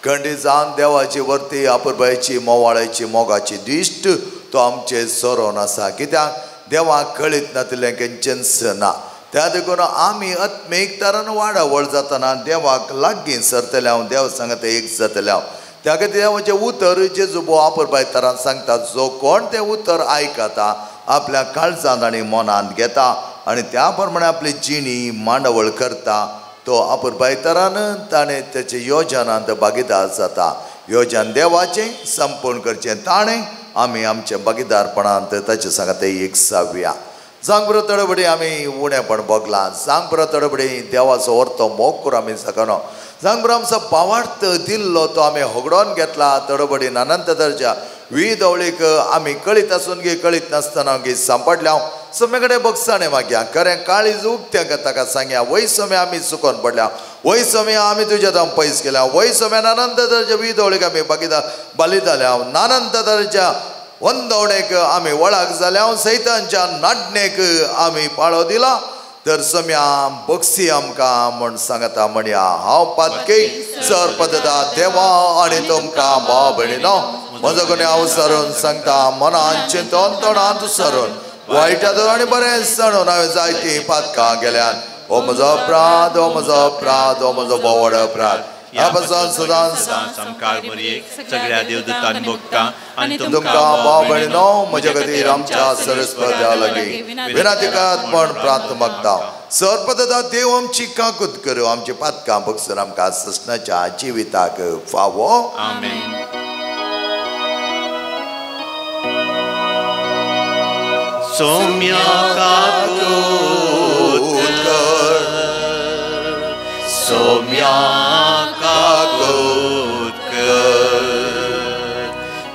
खंडीत जावन देवाची वर्ती आपुरबायेची मोवाळाची मोगाची दिश्ट तो आमचेर सरोन आसा कित्याक देवाक कळीत नातिल्लें खंयचेंच ना. त्या देखून आमी आत्मीक तरान वाडावळ जातना देवाक लागीं सरतले हांव देव सांगता एक जातले हांव. त्या खातीर देवाचें उतर जेजू भोव आपुरबाय तरान सांगता जो कोण तें उतर आयकता आपल्या काळजांत आनी मनांत घेता आनी त्या प्रमाणे आपली जिणी मांडावळ करता तो आपुरबाय तरान ताणें तेचे योजनांत भागीदार जाता. योजन देवाचें संपूर्ण करचें ताणें आमी आमच्या भागीदारपणांत ताचे सांगात एक सावया. जांग बरो तडबडी आमी उणेपण भोगलां, जांग बरो तडबडी देवाचो अर्थ मोग करूं आमी शकना, जांग बरो आमचो भावार्थ दिल्लो तो आमी होगडोन घेतला. तडबडीन अनंत दर्जा विधवळीक आमी कळीत आसून गे कळीत नासतना गे सांपडल्या. समे कडेन बगसाणें मागया खरें काळीज उगत्या ताका सांगया वय समे आमी चुकोन पडल्या, वय समे आमी तुज्या धांव पयस केल्या, वय समे अनंत दर्जा विधवळीक आमी भागीदार बली जाल्या, अनंत दर्जा वंदवणेक आमी वळख जाल्या, सैतांच्या नाडणेक आमी पाळो दिला. तर सम्या बक्षी आमकां म्हण सांगता म्हणया हांव पातकी सर पदता देवा आनी तुमकां भाव भयणीनो म्हजो कोणी हांव सरून सांगता मनान चिंतून तोंडांत सरून वायटा तर आनी बरें सणून हांवें जायतीं पातकां गेल्यान. हो म्हजो अपराध, हो म्हजो अपराध, हो म्हजो भोवड अपराध. ह्या पासून सदां सामकार मरयेक सगळ्या देवदूतान भोगता आनी तुमकां भाव भयणीनो म्हज्या खातीर आमच्या सरस्पत्या लागीं विनातिकात म्हण प्रार्थ मागता. सरपदता देव आमची काकूत करूं, आमची पातकां भोगसून आमकां ससनाच्या जिविताक फावो. आमेन. सौम्या काकूत कर, सौम्या काकूत कर,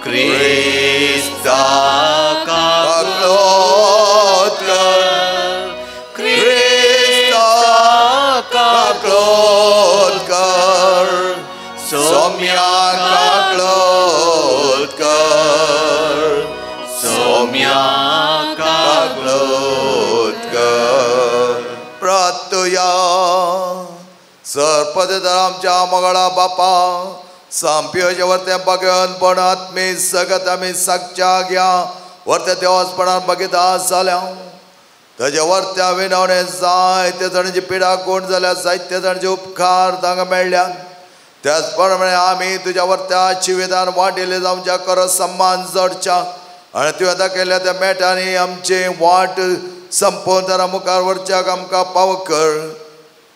क्रिस्ता काकूत कर, क्रिस्ता काकूत कर, सौम्या काकूत कर, सौम्या काकूत कर. प्रार्थया. सरपदर आमच्या मगळा बापा सांपियोच्या वरत्या बघून आत्मी सगत आमी सागच्या घ्या वरत्या देवासपणान बघिता जाल्या ताज्या वरत्या विनवणे जायते जाणांची पिडा कोण जाल्या, जायते जाणांचे उपकार तांकां मेळ्ळ्या. त्याच प्रमाणे आमी तुज्या वरत्या जिवितान वाडिल्ले जावच्या कर सम्मान जडच्या आनी तुवें दाखयल्या त्या मेटांनी आमचे वाट संपोवन तारा मुखार वरच्याक आमकां पाव कर.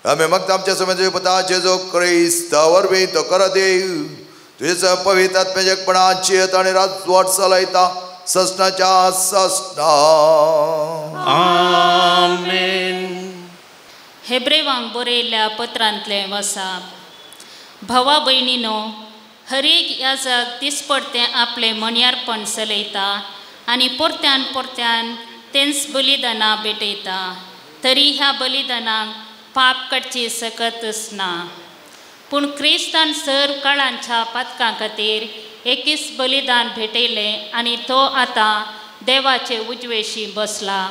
आमी मागता आमच्या समेत पुता जेजू क्रिस्ता वरवीं तो कर देव तुजें पवित्र आत्म्याचेपणान जियेत आनी राजवट चलयता ससनाच्या ससना. आमेन. हेब्रेवांक बरयल्ल्या पत्रांतलें वसाप. भावा भयणीनो, हरेक याजक दिसपडतें आपलें मणयार्पण चलयता आनी परत्यान परत्यान तेंच बलिदानां भेटयता, तरी ह्या बलिदानांक पाप काडची सकतच ना. पूण क्रिस्तान सर काळांच्या पातकां खातीर एकच बलिदान भेटयलें आनी तो आतां देवाचे उजवेशी बसला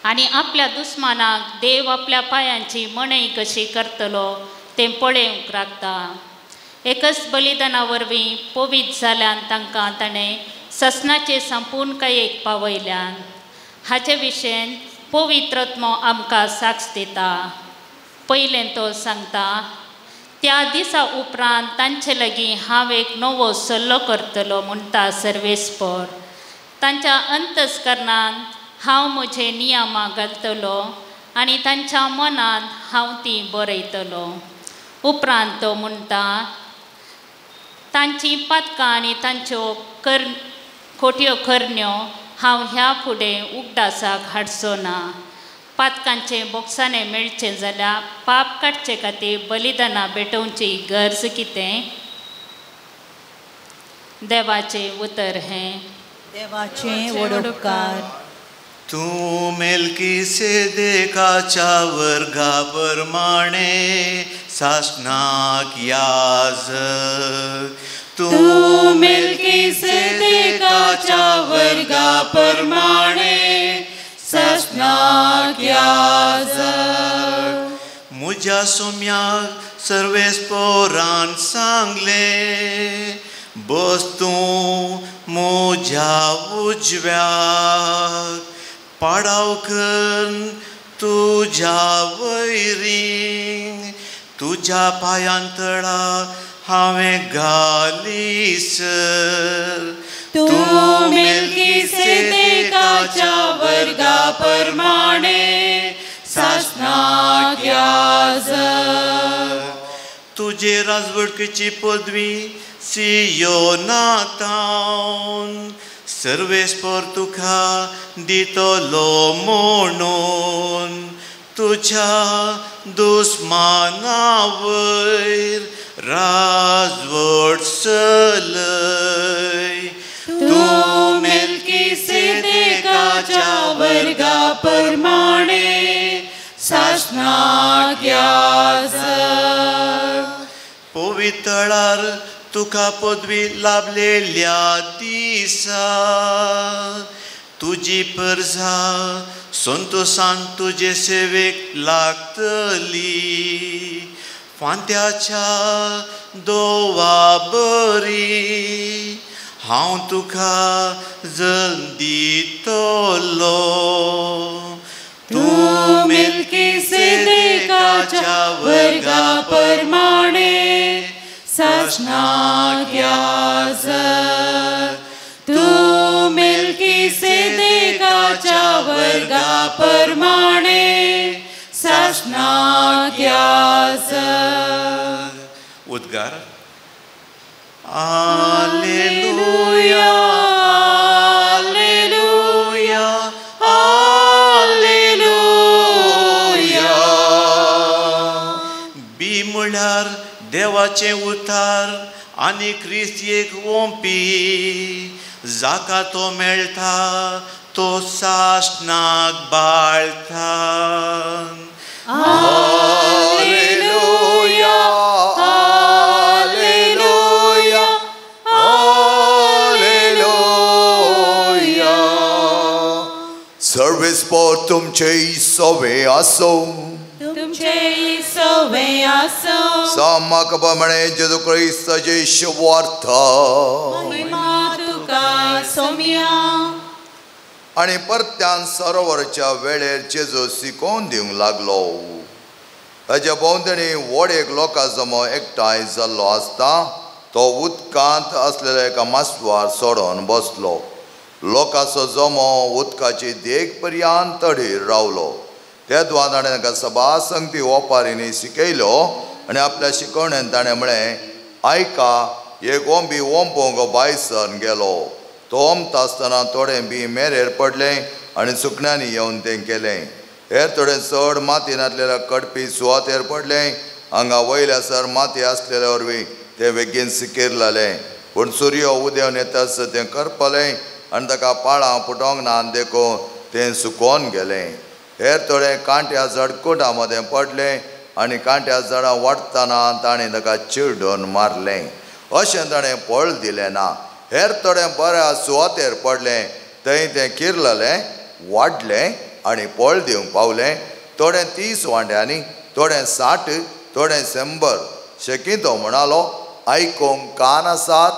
आनी आपल्या दुस्मानाक देव आपल्या पांयांची मणई कशी करतलो तें पळोवंक राखता. एकच बलिदाना वरवीं पवित्र जाल्यान तांकां ताणें ससनाचे संपूर्णकायेक पावयल्यान. हाचे विशयन पवित्रत्मो आमकां साक्ष दिता. पयलें तो सांगता, त्या दिसा उपरांत तांचे लागीं हांव एक नवो सल्लो करतलो म्हणटा सर्वेस्पर. तांच्या अंतस्करणान हांव म्हजे नियमां घालतलो आनी तांच्या मनांत हांव तीं बरयतलो. उपरांत तो म्हणटा, तांचीं पातकां आनी तांच्यो खोट्यो करण्यो हांव ह्या फुडें उगडासाक हाडचो ना. पातकांचें बोगसाणें मेळचें जाल्यार पाप काडचे खातीर बलिदानां भेटोवची गरज कितें? देवाचें उतर हें. देवाचें व्हड उपकार. तूं मेल्कीसेदेकाच्या वर्गा प्रमाणे सासणाक याजक, तूं मेल्कीसेदेकाच्या वर्गा प्रमाणे सासणाक याजक. म्हज्या सोम्याक सर्वेस्पोरान सांगलें, बस तूं म्हज्या उजव्याक, पाडावकन तुज्या वैरींग, तुज्या पांयां तळा हांवें घाली सर. तूं मेल्कीसेदेकाच्या वर्गा प्रमाणे सासणाक याजक. तुज्या तुजे राजवटकेची पदवी सियोनातावन सर्वेस्पर तुका दितलो म्हणून तुज्या दुस्माना वयर राजवट चलय. तूं मेल्कीसेदेकाच्या वर्गा प्रमाणे सासणाक याजक. पवितळार तुका पदवी लाभलेल्या दिसा तुजी परजा संतोसान तुजे सेवेक लागतली. फांत्याच्या दोवा बरी हांव तुका जल्म दितलो. तूं मेल्कीसेदेकाच्या वर्गा प्रमाणे सासणाक याजक. तूं मेल्कीसेदेकाच्या वर्गा प्रमाणे सासणाक याजक. उद्गार. आलेलुया आलेलुया आलेलुया. बी म्हळ्यार देवाचें उतार आनी क्रिस्त एक ओंपी, जाका तो मेळटा तो सासणाक बाळता. आलेलुया आलेलुया आलेलुया. सर्वेस्पर तुमचे सवे आसो. तुमचे सवे आसो. सामकप्रमाणे जेजू क्रिस्ताचे शुभवार्ता. महिमा तुका सोम्या. आनी परत्यान सरोवराच्या वेळेर जेजू शिकोवन दिवंक लागलो. ताच्या भोंवतणी व्हड एक लोकां जमो एकठांय जाल्लो आसता तो उदकांत आसलेल्या एका मासवार सोडून बसलो. लोकांचो जमो उदकाची देग पर्यंत तडीर रावलो. तेदवा ताणें ताका सभा संगती ओपारींनी शिकयलो आनी आपल्या शिकवणेन ताणें म्हळें, आयका, एक ओंबी ओंपोंक बायसन गेलो. तो ओंपता आसतना थोडें बी मेरेर पडलें आनी सुकण्यांनी येवन तें केलें. हेर थोडें चड माती नासलेल्या कडपी सुवातेर पडलें. हांगा वयल्या सर माती आसलेल्या वरवीं तें बेगीन सिकिरलें. पूण सुर्य उदेवन येतास तें करपलें आनी ताका पाळां फुटोंक ना देखून तें सुकोवन गेलें. हेर थोडें कांट्या झडकुटा मदें पडलें आनी कांट्या झाडां वाडटना ताणें ताका चिरडून मारलें. अशें ताणें फळ दिलें ना. हेर थोडें बऱ्या सुवातेर पडलें, थंय तें किरलें, वाडलें आनी फळ दिवंक पावलें. थोडें 30 वांट्यांनी, थोडें 60, थोडें 100. शेकी तो म्हणालो, आयकूंक कान आसात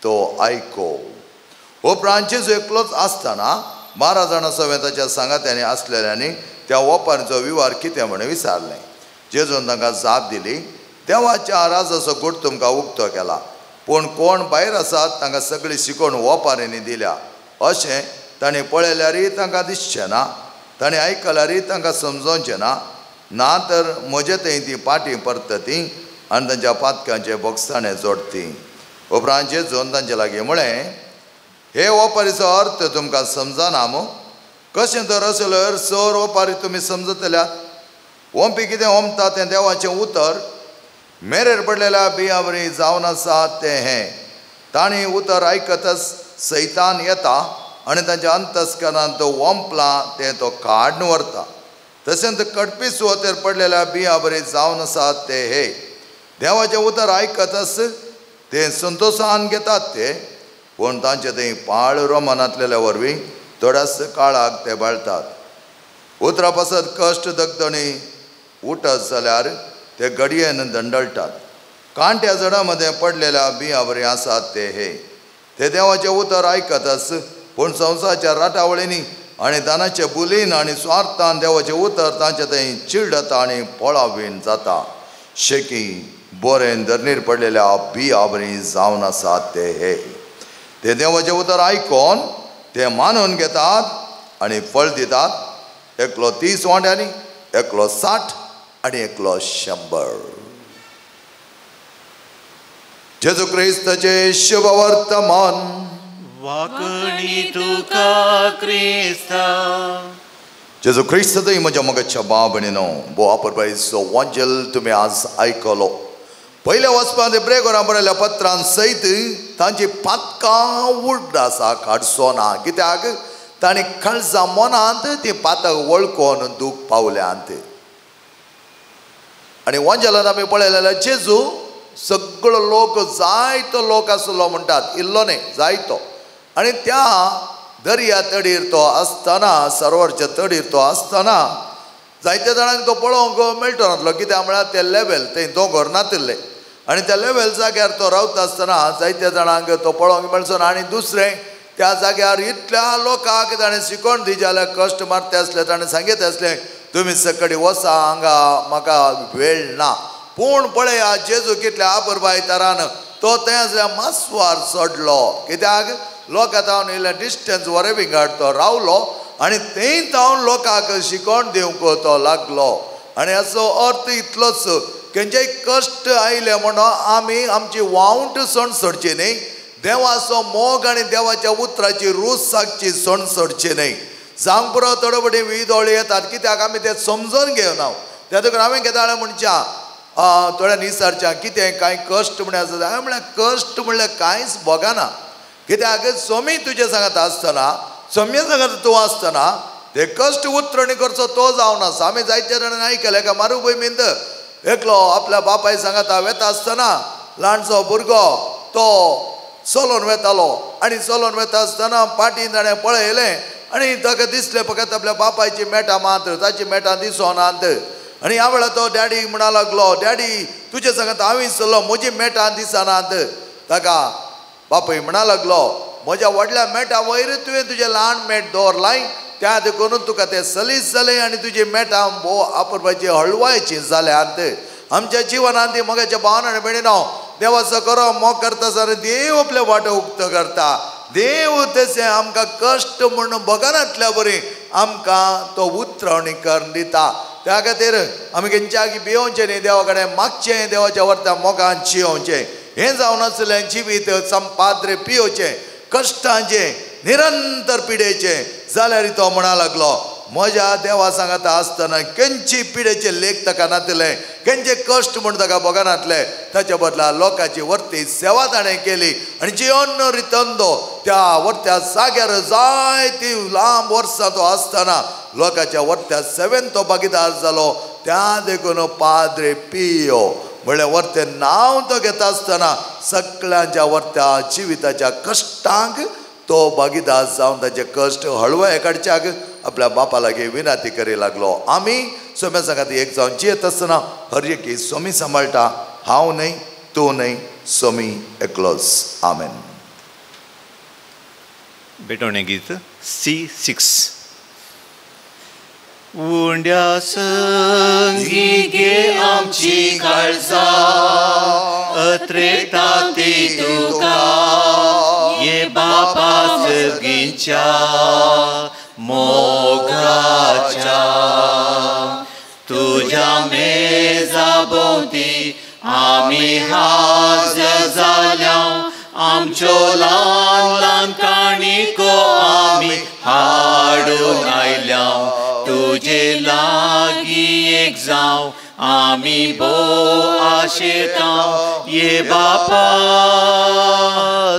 तो आयको. उपरांत जेजू एकलोच आसतना 12 जाणां सवें ताच्या सांगात्यांनी आसलेल्यांनी त्या ओपारीचो विवार कितें म्हण विचारलें. जेजून तांकां जाप दिली, देवाच्या राजाचो गूट तुमकां उक्तो केला, पूण कोण भायर आसात तांकां सगळी शिकवण ओपारींनी दिल्या. अशें तांणी पळयल्यारय तांकां दिसचें ना, तांणी आयकल्यारय तांकां समजोवचें ना, ना तर म्हजे थंय ती पाटी परतती आनी तांच्या पातकांचे बोगसाणे जोडती. उपरांत जेजून तांचे लागीं म्हळें, हे ओपारीचो अर्थ तुमकां समजना मू? कशें तर असलो सर ओपारी तुमी समजतल्यात? ओंपी कितें ओंपता तें देवाचें उतर. मेरेर पडलेल्या बियां वरी जावन आसा तें हें. तांणी उतर आयकतच सैतान येता आनी तांच्या अंतस्करणांत तो ओंपला तें तो काडून व्हरता. तशेंच कडपी सुवातेर पडलेल्या बियां वरी जावन आसा ते हे. देवाचें उतर आयकतच ते संतोशान घेतात ते, पूण तांचे थंय पाळ रोमनांतलेल्या वरवीं थोड्याच काळाक ते बाळतात. उतरा पासत कश्ट दगदणी उठत जाल्यार ते घडयेन दंडळटात. कांट्या झाडां मदें पडलेल्या बियां वरी आसात ते हे. ते देवाचें उतर आयकतच, पूण संवसाराच्या राटावळींनी आनी दानाचे बुलीन आनी स्वार्थान देवाचें उतर तांचे थंय चिरडता आनी पोळावीन जाता. शेकी बोरेन धरणीर पडलेल्या बियां वरी जावन आसात ते हे. ते देवाचें उतर आयकोन ते मानून घेतात आनी फळ दितात. एकलो 30 वांट्यांनी, एकलो 60 आनी एकलो 100. जेजू क्रिस्ताचे शुभ वर्तमान. वाकणी तुका क्रिस्ता. जेजू क्रिस्त म्हज्या मोगाच्या भाव भयणीनो, भोव आपरपायचो वांजेल तुमी आज आयकलो. पयल्या वचपांत ब्रेगोरां बरयल्या पत्रान सयत तांची पातकां उड्ड आसा काडचो ना, कित्याक तांणी काळजा मनांत ती पातक वळखून दूख पावल्यांत. आनी वांजेलान आमी पळयलें जेजू सगळो लोक जायतो लोक आसलो म्हणटात, इल्लो न्ही जायतो. आनी त्या दर्या तडीर तो आसतना, सरोवरच्या तडीर तो आसतना जायत्या जाणांक तो पळोवंक मेळटो नासलो, कित्याक म्हळ्यार ते लेवल थंय दोंगर नातिल्ले आनी त्या लेवल जाग्यार तो रावता आसतना जायत्या जाणांक तो पळोवंक मेळचो ना. आनी दुसरें त्या जाग्यार इतल्या लोकांक ताणें शिकोवन दी जाल्यार कश्ट मारते आसले, ताणें सांगीत आसलें तुमी सकडी वसा हांगा म्हाका वेळ ना. पूण पळया जेजू कितल्या आपुरबाय तरान तो थंय आसल्या मासवार चडलो, कित्याक लोकां तावन इल्लें डिस्टन्स वरे विंगड तो रावलो आनी थंय तावन लोकांक शिकोवन दिवंक तो लागलो. आनी हाचो अर्थ इतलोच, खंयचेय कश्ट आयले म्हणून आमी आमची वावंट सण सोडची न्ही, देवाचो मोग आनी देवाच्या उतराची रूच सागची सण सोडची न्ही. जावंक पुरो थोडे फावटी विदोळी येतात, कित्याक आमी तें समजून घेवना. त्या देखून हांवें केदाळ म्हणच्या थोड्या निसारच्या कितें कांय कश्ट म्हळ्यार आसा, हांवें म्हळ्यार कश्ट म्हणल्यार कांयच भोगना, कित्याक सोमी तुजे सांगात आसतना, सोम्या सांगात तूं आसतना ते कश्ट उतरणी करचो तो जावन आसा. आमी जायत्या जाणांनी आयकलें एका मारूबय मिंद एकलो आपल्या बापाय सांगाता वेता आसतना ल्हानसो भुरगो तो चलोन वेतालो आनी चलोन वेता आसतना पाटीन ताणें पळयलें आनी ताका दिसलें फकत आपल्या बापायची मेटां मात्र, ताची मेटां दिसोनात. आनी ह्या वेळार तो डॅडी म्हणा लागलो, डॅडी तुजे सांगात हांवें चल्लो, म्हजी मेटां दिसनात. ताका बापूय म्हणा लागलो, म्हज्या व्हडल्या मेटां वयर तुवें तुजें ल्हान मेट दवरलाय, त्या देखून तुका तें सलीस जालें आनी तुजी मेटां भोव आपरपाची हळवायची जाल्यांत. आमच्या जिवनांत ती मोगाच्या भावना आनी भयणीनो, देवाचो करो मोग करता सर देव आपल्या वाटो उक्तो करता. देव तशें आमकां कश्ट म्हूण भोगनातल्या बरी आमकां तो उतरवणी करून दिता. त्या खातीर आमी खंयच्याक भियोवचें न्ही, देवा कडेन मागचें, देवाच्या वर्ता मोगान जियोवचें. हें जावन आसलें जिवीत संपाद्रे पियोवचें, कश्टांचें निरंतर पिडेचें जाल्यार तो म्हणा लागलो, म्हज्या देवा सांगाता आसतना खंयची पिडेचे लेख ताका नातले, खंयचे कश्ट म्हूण ताका भोगनातले, ताच्या बदला लोकांची वर्ती सेवा ताणें केली आनी जिवन रितंदो त्या वर्त्या जाग्यार जायती लांब वर्सां तो आसतना लोकांच्या वर्त्या सेवेन तो भागीदार जालो. त्या देखून पाद्रे पियो म्हणल्यार वर्तें नांव तो घेता आसतना सगळ्यांच्या वर्त्या जिविताच्या कश्टांक तो भागीदार जावन ताचे कश्ट हळवे काडच्याक आपल्या बापा लागीं विनंती करी लागलो. आमी सोम्या सांगात एक जावन जियेत आसतना हर एकी सोमी सांबाळटा, हांव न्हय, तूं न्हय, सोमी एकलोच. आमेन. भेटवणें गीत C6. उंड्या संगी गे आमची काळजा अत्रेता ती तुका ये बापा सगींच्या मोगाच्या तुझ्या मेजा भोंवती आमी हाजर जाल्या आमच्यो ल्हान ल्हान काणिको आमी हाडून आयल्या तुजे लागीं एक जावं आमी भोव आशेता ये बापा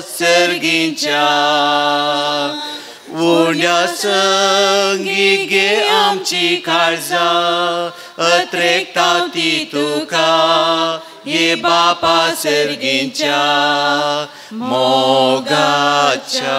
सर्गींच्या. उण्या संगी गे आमची काळजा अत्रेकता ती तुका ये बापा सर्गींच्या मोगाच्या.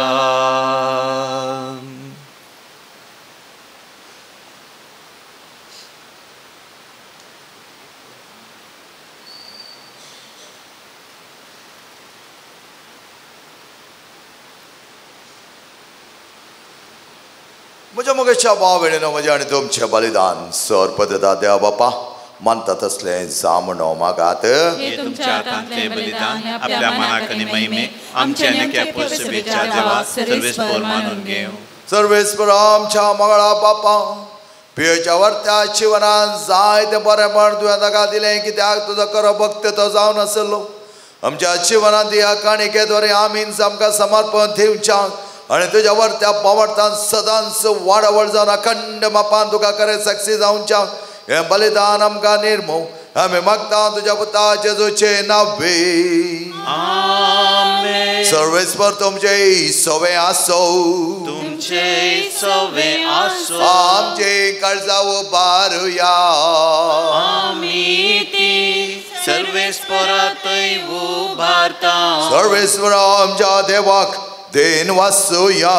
म्हज्या मोगेच्या भाव भयणीनो, म्हजें आनी तुमचें बलिदान सर पदता देवा बापा मानता तसलें जावं मागात. तुमच्या हातांतलें बलिदान आपल्या मनाक आनी महिमे आमच्या आनी देवा सर्वेस्पर मानून घेवं. सर्वेस्पर आमच्या मगळा बापा, पियेच्या वर्त्या जिवनान जायतें बरेंपण तुवें ताका दिलें, कित्याक तुजो खरो भक्त तो जावन आसलो. आमच्या जिवनांत ह्या काणिकेद्वारे आमीन आमकां समर्पण दिवच्याक आनी तुज्या वर्त्या पावडतान सदांच वाडावळ जावन अखंड मापान तुका खरें साक्षी जावच्याक हें बलिदान आमकां निर्मू आमी मागता तुज्या पुता जेजूचे नावे. आमेन. सर्वेस्पर तुमचे सवे आसो. तुमचे सवे आसो. आमचे काळजा उबारुया. आमी ती सर्वेस्परातय उबारता. सर्वेस्पर आमच्या देवाक then वासुया.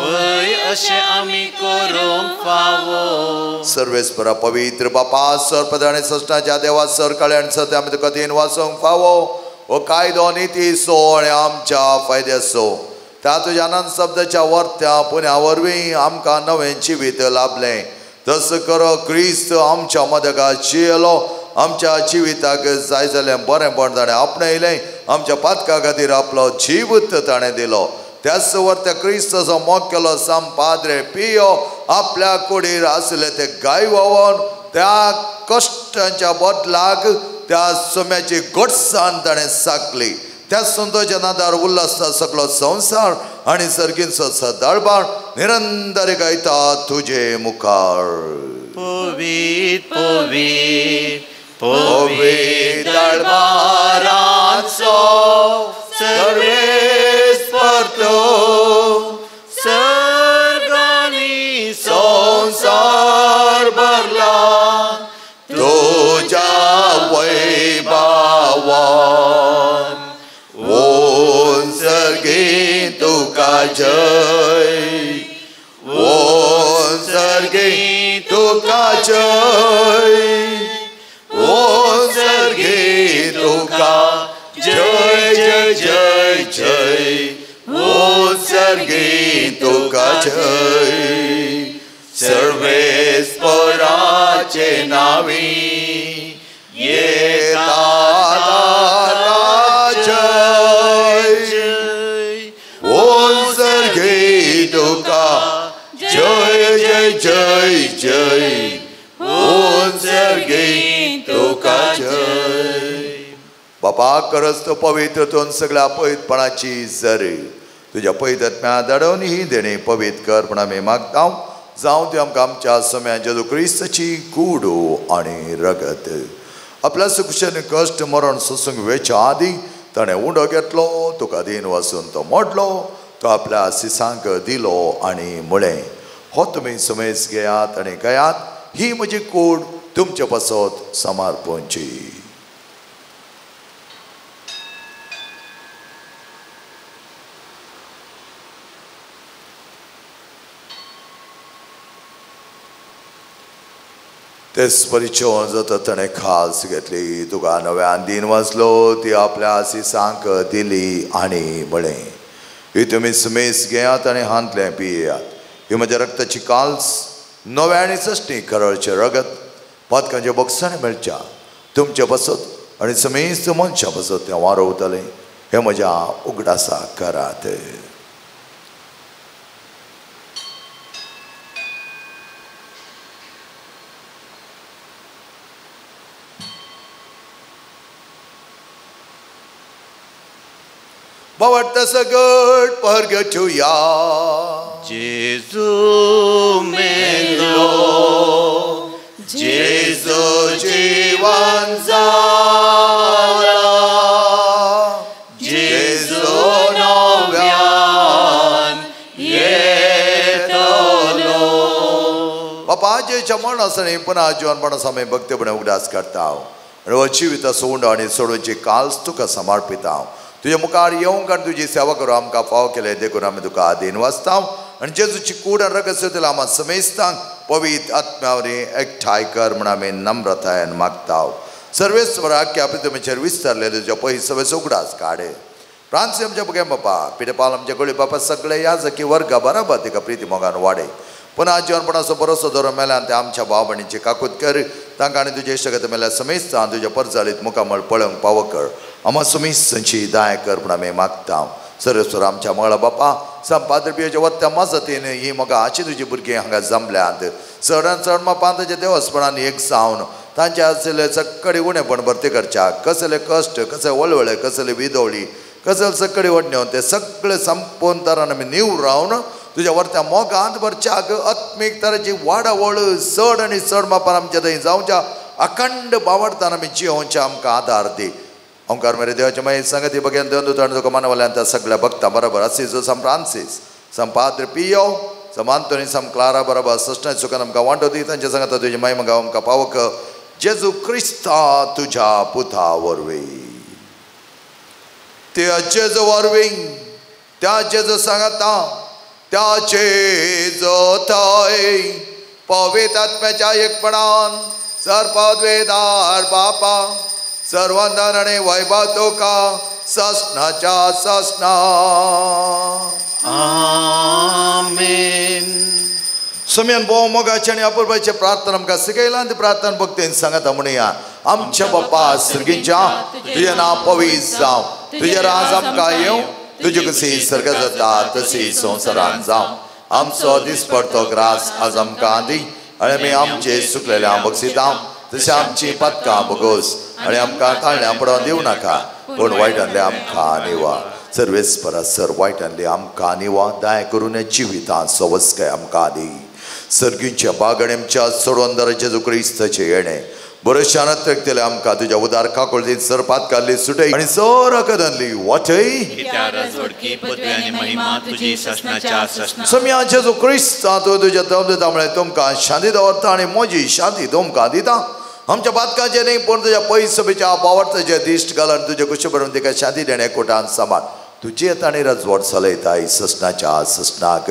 वय अशें आमी करूंक फावो. सर्वेस्परा पवित्र बापा सरपद आनी सश्टाच्या देवा सरकाळे आनी सत्य आमी तुका then वासूंक फावो. हो कायदो निती सो आनी आमच्या फायद्याचो त्या तुज्या आनंद शब्दाच्या वर्त्या पुण्या वरवीं आमकां नवें जिवीत लाभलें. तस करो क्रिस्त आमच्या मदका जियेलो आमच्या जिविताक जाय जालें बरेंपण ताणें आपणयलें. आमच्या पातका खातीर आपलो जीव ताणें दिलो. त्याच वर्त्या क्रिस्ताचो मोग केलो साम पाद्रे पियो आपल्या कुडीर आसले ते गाय व्हांवोन त्या कश्टांच्या बदलाक त्या सोम्याची गोडसाण ताणें साकली. त्या संतोच्या नादार उल्हासता सगळो संवसार आनी सर्गींचो सदाळबाण निरंतर गायता तुजे मुखार. पवीत पवीत पवीत दरबाराचो सर्वेस्पर तूं सर्गांनी संवसार भरला तुज्या वैभवान. ओम सर्गी तुका जय. ओम सर्गी तुका जय. ओम सर्गी तुका जय जय जय जय. ओम सर्गी तुका जय. सर्वेस्पराचे नावी येता जय. ओम सर्गी तुका जय जय जय जय. ओम सर्गी तुका जय. बापा करस तो पवित्र तून सगळ्या पवित्रपणाची जरी तुज्या पवित्र धाडून ही देणे पवित्र कर म्हण आमी मागता. जावं ती आमकां आमच्या सम्या जेजू क्रिस्ताची कूड आनी रगत. आपल्या सुखशेन कश्ट मरण सोसूंक वेच्या आदीं ताणें उंडो घेतलो तुका दीन वासून तो मोडलो तो आपल्या सिसांक दिलो आनी म्हळें हो तुमी सुमेस घेयात आनी घेयात ही म्हजी कूड तुमचे पासत समर्पणची. तेच परिचय जाता ताणें खास घेतली तुका नव्यान दीन वाचलो ती आपल्या सिसांक दिली आनी म्हळें ही तुमी सुमेस घेयात आनी हांतलें पियेयात. ही म्हज्या रक्ताची काल्स नव्या आनी सश्टी करळचें रगत पातकांचे बोगसाणे मेळच्या तुमचे पासत आनी समेस्त मनशां पासत तें वारवतलें. हें म्हज्या उगडासा करात. बावडता सगट परगटुया. जेजू मेलो जेजू जीवन जाला जेजू नव्यान येतलो. बापा जेच्या मरणासणी पुन्हा जीवनपणास आमी भक्तीपणे उगडास करता आनी हो जिविताचो उंडो आनी सोडोवची काल्स तुका समर्पिता. तुज्या मुखार येवंक आनी तुजी सेवा करूं आमकां फावो केलें देखून आमी तुका आदीन वाचता. आनी जेजूची कूड आनी रगत सोदला आमकां समेस्तांक पवित्र आत्म्या वरवीं एकठांय कर म्हूण आमी नम्रतायेन मागता. सर्वेस्वराक की आपले तुमचेर विस्तारलेले तुज्या पयस उगडास काडे. फ्रांसी आमच्या भुरग्यां बापा पिडेपाल आमच्या गोळी बापा सगळे याजकी वर्गा बराबर तिका प्रिती मोगान वाडे. पुन्हा जीवनपणाचो बरोसो दवरून मेल्यान ते आमच्या भाव भयणीची काकूत कर. तांकां आनी तुजे इश्टगत मेल्या समेस्तां तुज्या परजालीत मुखामळ पळोवंक पावो कर. आमा समेस्तांची दाय कर म्हूण आमी मागता. सर्वेस्वर आमच्या मळा बापा संपादर पियेच्या वत्त्या मजतीन ही मोगा आशी तुजी भुरगीं हांगा जमल्यांत चडान चड मापान तुज्या देवस्पणान एक जावन तांचे आशिल्ले सक्कडी उणेपण भरती करच्या कसले कश्ट कसे वळवळे कसले विदोळी कसले सक्कडी वडण्यो ते सगळे संपूर्ण तरान आमी निव रावन तुज्या वरत्या मोगांत भरच्याक आत्मीक तराची वाडावळ चड आनी चड मापान आमच्या थंय जावच्या अखंड बावडतान आमी जियोवच्या आमकां आदार दी. ओंकार मेरे देवाचे मागीर संगती बघेन देवन दुताण तुका मानवल्यान त्या सगळ्या भक्तां बरोबर असिजो सम फ्रांसीस सम पाद्र पियो सम आंतोनी सम क्लारा बरोबर सश्ण सुखान आमकां वांटो दी. तांच्या सांगता तुजी माय मगा आमकां पावक जेजू क्रिस्ता तुज्या पुता वरवीं. त्या जेजू वरवीं त्या जेजू सांगता त्या जेजू थंय पवित्र आत्म्याच्या एकपणान सर्वद्वेदार बापा सर्वंदन आणि वैभव तुका ससनाच्या ससना. आमेन. समेन भोव मोगाचे आनी अपुरबायचे प्रार्थना आमकां शिकयला आनी प्रार्थना भक्तीन सांगता म्हणुया. आमच्या बापा सर्गीच्या तुजें नांव पवित्र जावं, तुजें राज आमकां येवं, तुजी कशी सर्ग जाता तशी संवसारांत जावं. आमचो दिसपडतो ग्रास आज आमकां दी आनी आमी आमचे सुकलेल्या बक्षितां तशें आमची पातकां भोगोस आनी आमकां ताळण्यां पडोवन दिवं नाका, पूण वायटांतले आमकां निवा. सर्वेस्परा सर वायटांतले आमकां निवा, दया करून जिवितां सवस्काय आमकां दी. सर्गीच्या बागणेमच्या सोडवंदार जेजू क्रिस्ताचें येणें बरोशान त्रेकतले आमकां तुज्या उदार काकुळतीन सर पातकाल्ली सुटय आनी सर अकदनली वाटय. सम्या जेजू क्रिस्ता तूं तुज्या दम दिता म्हळ्यार तुमकां शांती दवरता आनी म्हजी शांती तुमकां दिता. आमच्या पातकाचें न्ही पूण तुज्या पयसबेच्या पावर्थाचें दिश्ट घाल आनी तुज्या कुशी बरोवन तिका शांती देणे कोटान सांबाळ. तुजी आनी रजवट चलयताय ससनाच्या ससनाक.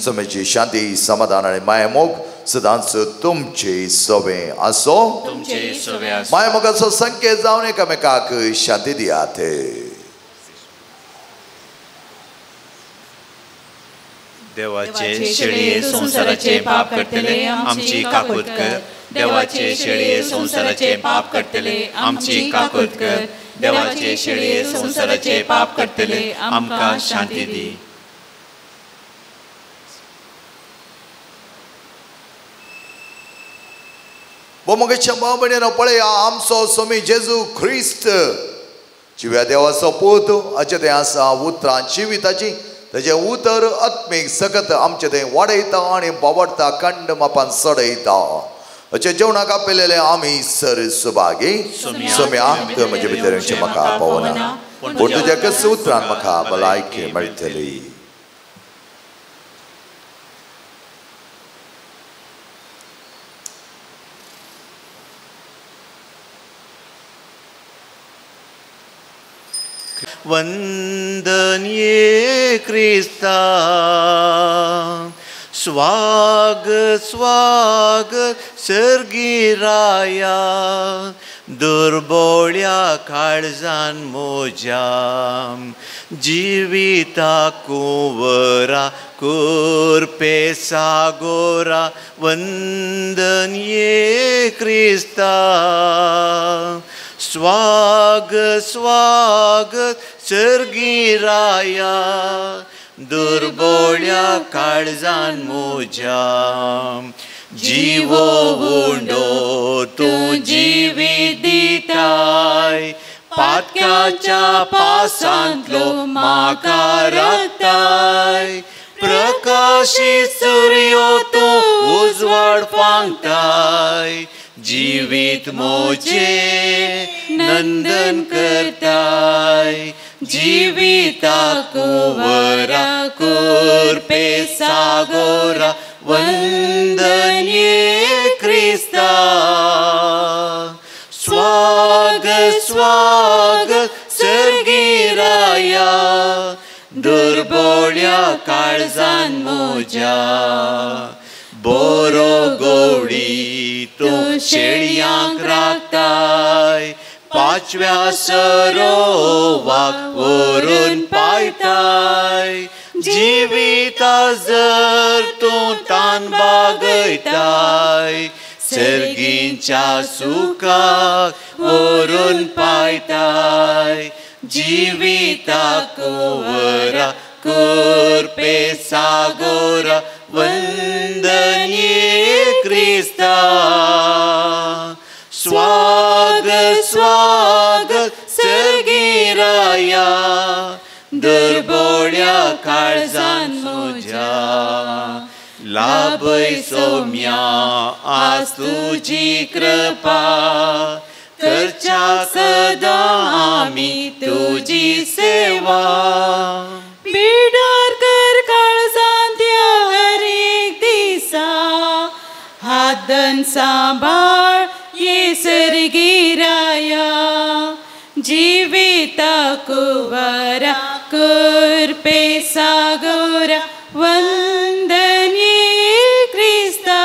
समेची शांती समाधान आनी मायामोग सदांच तुमचे सवे आसो. मायामोगाचो संकेत जावन एकामेकाक शांती दियात. देवाचे शेळये संवसाराचे पाप करतले आमची काकूत कर. देवाचे शेळये संवसाराचे पाप करतले आमची काकूत कर. देवाचे शेळये संवसाराचे पाप करतले आमकां शांती दी. मोगेच्या भाव पळया आमचो स्वामी जेजू ख्रिस्त जिव्या देवाचो पूत हाचें तें आसा उतरां जिविताची ताचें उतर आत्मीक सकत आमचें तें वाडयता आनी बावडटा कंड मापान चडयता. अशें जेवणाक आपयलेलें आमी सर सुभागी. सोम्या तुवें म्हजे भितर येवचें म्हाका पावना, पूण तुज्या कस उतरान म्हाका भलायकी मेळटली. वंदन ये क्रिस्ता स्वागत स्वागत सर्गी राया दुर्बोळ्या काळजान मोज्या जिविता कुंवरा कुरपे सागोरा वंदन ये क्रिस्ता स्वागत स्वागत सर्गी राया दुर्बोळ्या काळजान मोज्या जीवो उंडो तूं जिवीत दिताय पातकाच्या पासांतलो म्हाका राखताय प्रकाशी सुर्यो तूं उजवाड फांकताय जिवीत मोजे नंदन करताय जिविता कुंवरा कुरपे सागोरा वंदन ये क्रिस्ता स्वागत स्वागत सर्गी राया दुर्बोळ्या काळजान मोज्या बोरो गोडी तूं शेळयांक राखताय पाचव्या सरोवाक व्हरून पायताय जिविता जर तूं तान बागयताय सर्गींच्या सुखाक व्हरून पायताय जिविता कुंवरा कुरपे सागोरा वंदन ये क्रिस्ता दुर्बोळ्या काळजान म्हज्या लाभय सोम्या आज तुजी कृपा करच्या सदां आमी तुजी सेवा पिडार कर काळजांत ह्या हर एक दिसा हातन सांबाळ ये सर्गिराया जिविता कुवरा कुरपे सागोरा वंदन ये क्रिस्ता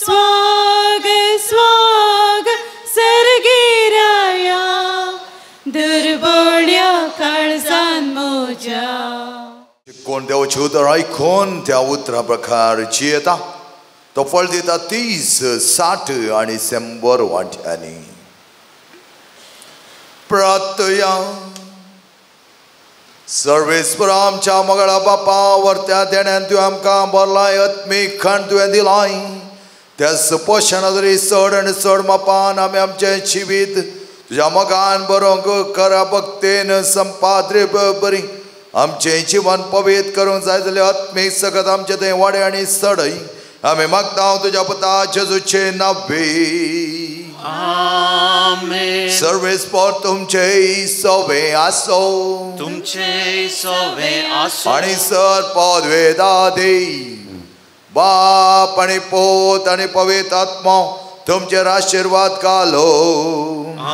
स्वाग स्वाग सर्गिराया दुर्बोळ्या काळजान म्हज्या. कोण देवाचें उतर आयकून त्या उतरा प्रकार जियेता तो फळ दिता 30, 60 आनी 100 वांट्यांनी. प्रार्थया. सर्वेस्पर आमच्या मगळा बापा वर्त्या देण्यान तुवें आमकां भरलाय आत्मीक खाण तुवें दिलाय त्या सुपोशणा तरी चड आनी चड मापान आमी आमचें जिवीत तुज्या मोगान बरोवंक करा भक्तेन संपाद्रे बरी आमचें जिवन पवित्र करूंक जाय जाल्यार आत्मीक सगत आमचें थंय वाडे आनी चडय आमी मागता तुज्या पुता जेजूचे नांवे. आमेन. सर्वेस्पर तुमचे सवे आसो तुमचे सवे आसो आनी सर पदवेदा देव बाप आनी पूत आनी पवित्र आत्मो तुमचेर आशिर्वाद घालो.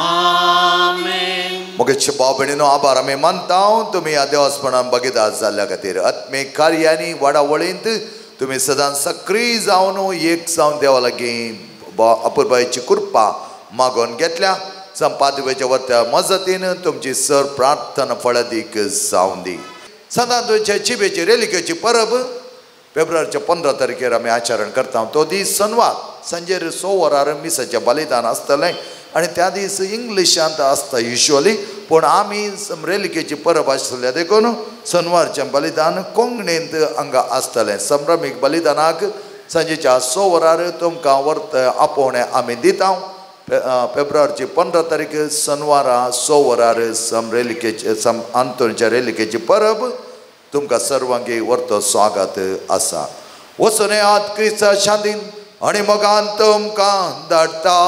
आमेन. मुगेचे भाव भयणीनो आभार आमी मानता तुमी ह्या देवासपणान भागीदार जाल्ल्या खातीर. आत्मीक कार्यांनी वाडावळींत तुमी सदां सक्रीय जावन एक जावन देवा लागीं अपुरबायेची कृपा मागोवन घेतल्या. संपादवेच्या वरत्या मजतीन तुमची सर प्रार्थना फळादीक जावन दी. सदां तुमच्या जिबेची रेलिकेची परब फेब्रुवारीच्या 15 तारखेर आमी आचरण करता. तो दीस सनवार सांजेर 6 वरार मिसाचें बलिदान आसतलें आनी त्या दीस इंग्लिशांत आसता युज्युअली, पूण आमी रेलिकेची परब आसल्या देखून सनवारचें बलिदान कोंकणींत हांगा आसतलें. संभ्रमीक बलिदानाक सांजेच्या 6 वरार तुमकां वर्त आपोवणें आमी दिता. फेब्रुवारीची 15 तारीख सनवारा 6 वरार सम रेलिकेचे सम आंतोनीच्या रेलिकेची परब तुमकां सर्वांगी वर्तो स्वागत आसा. वचून येयात क्रिस्ता शांतीन आनी मोगान तुमकां धाडटा.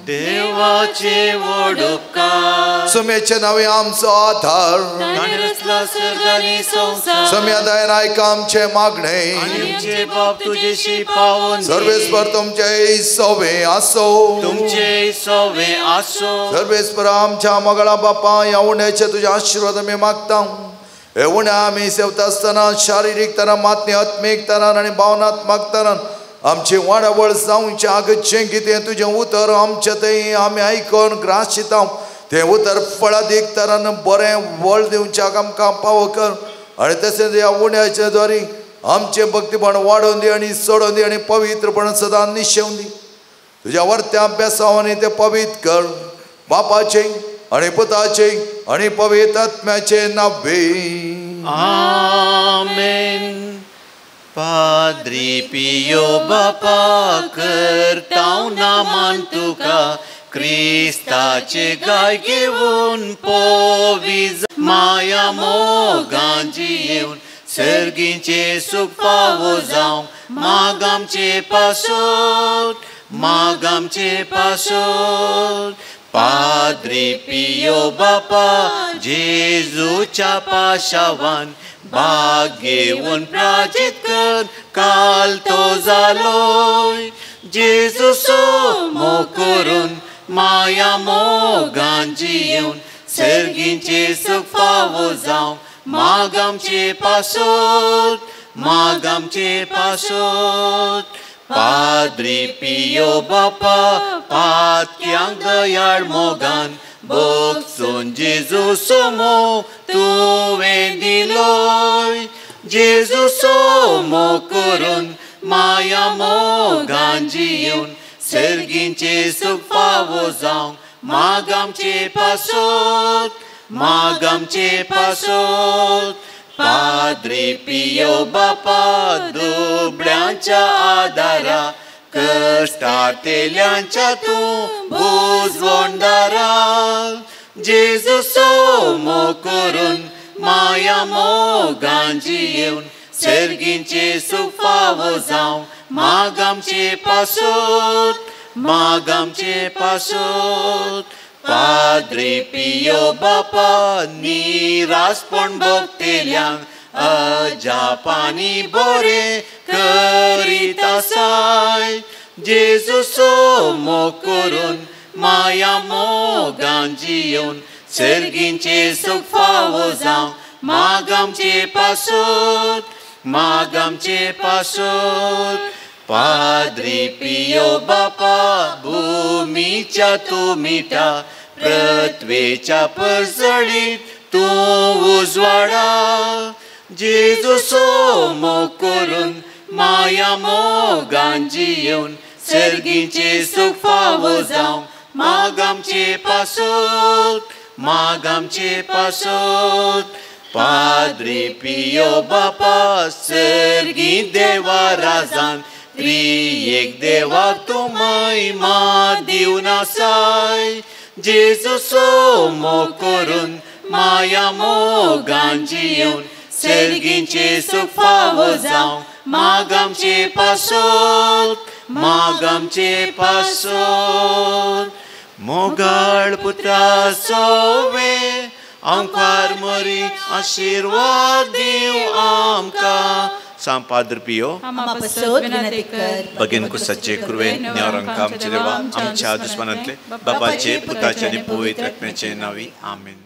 देवाचे व्हड उपकार सुम्याचे नांवे आमचो आधार ताणें रचला सर्ग आनी संवसार सुम्या दयेन आयक आमचें मागणें आनी आमचे बाप तुजेशी पावोवन दी. सर्वेस्पर तुमचे सवे आसो तुमचे सवे आसो. सर्वेस्पर आमच्या मोगाळा बापा ह्या उण्याचे तुजे आशिर्वाद आमी मागता. हे उण्या आमी सेवता आसतना शारिरीक तरान मातनी आत्मीक तरान आनी भावनात्मक तरान आमची वाडावळ जावचें आगचें कितें तुजें उतर आमचें थंय आमी आयकून ग्राशिता तें उतर फळादीक तरान बरें वळ दिवच्याक आमकां पावो कर आनी तशेंच ह्या उण्याच्या द्वारी आमचें भक्तीपण वाडोवन दी आनी चडोवन दी आनी पवित्रपण सदां निशेवन दी. तुज्या वर्त्या अभ्यासांनी तें पवित्र कर. बापाचें आनी पुताचें आनी पवित्र आत्म्याचें नांवे. आमेन. पाद्री पियो बापा करतांव ना मान तुका क्रिस्ताचे गाय घेवन पोवी माया मोगान जियेवन सर्गींचे सूख फावो जावंक माग आमचे पासत माग आमचे पासत. पाद्री पियो बापा जेजूच्या पाशावान भाग घेवन प्राजीत कर काल तो जालोय जेजू सोमो करून माया मोगान जियेवन सर्गींचे सूख फावो जावंक माग आमचे पासत माग आमचे पासत. पाद्री पियो बापा पातक्यांक दयाळ मोगान भोगसून जेजू सोमो तुवें दिलोय जेजू सोमो करून माया मोगान जियेवन सर्गींचे सूख फावो जावंक माग आमचे पासत माग आमचे पासत. पाद्री पियो बापा दुबळ्यांच्या आदारा कश्टांतल्यांच्या तूं भुजवणदारा जेजू सोमो करून माया मोगान जियेवन सर्गींचे सुख फावो जावं माग आमचे पासत माग आमचे पासत पाद्रे पियो बापा निरासपण भोगतेल्यांक अजापानी बरें करीत आसाय जेजूचो मोग करून माया मोगान जियेवन सर्गींचे सुख फावो जावं माग आमचे पासत माग आमचे पासत पाद्रे पियो बापा भुमीच्या तूं मिठा पृथ्वेच्या परजळीत तूं उजवाडा जेजूचो मोग करून माया मोगान जियेवन सर्गींचे सुख फावो जावं माग आमचे पासत माग आमचे पासत पाद्रे पियो बापा सर्गी देवा राजान त्रिएक देवाक तूं महिमा दिवन आसाय जेजूचो मोग करून माया मोगान जियेवन सर्गींचे सुख फावो जावं माग आमचे पासत माग आमचे पासत मोगाळ पुत्रा सोवे आमकार मरी आशिर्वाद दिवं आमकां. सांग पाद्र पियो बगेन कुसाचे कुरवेन नेवरांक आमचे देवा आमच्या दुस्मानांतले बापाचे पुताचे आनी पवित्र आत्म्याचे नांवी आमेन.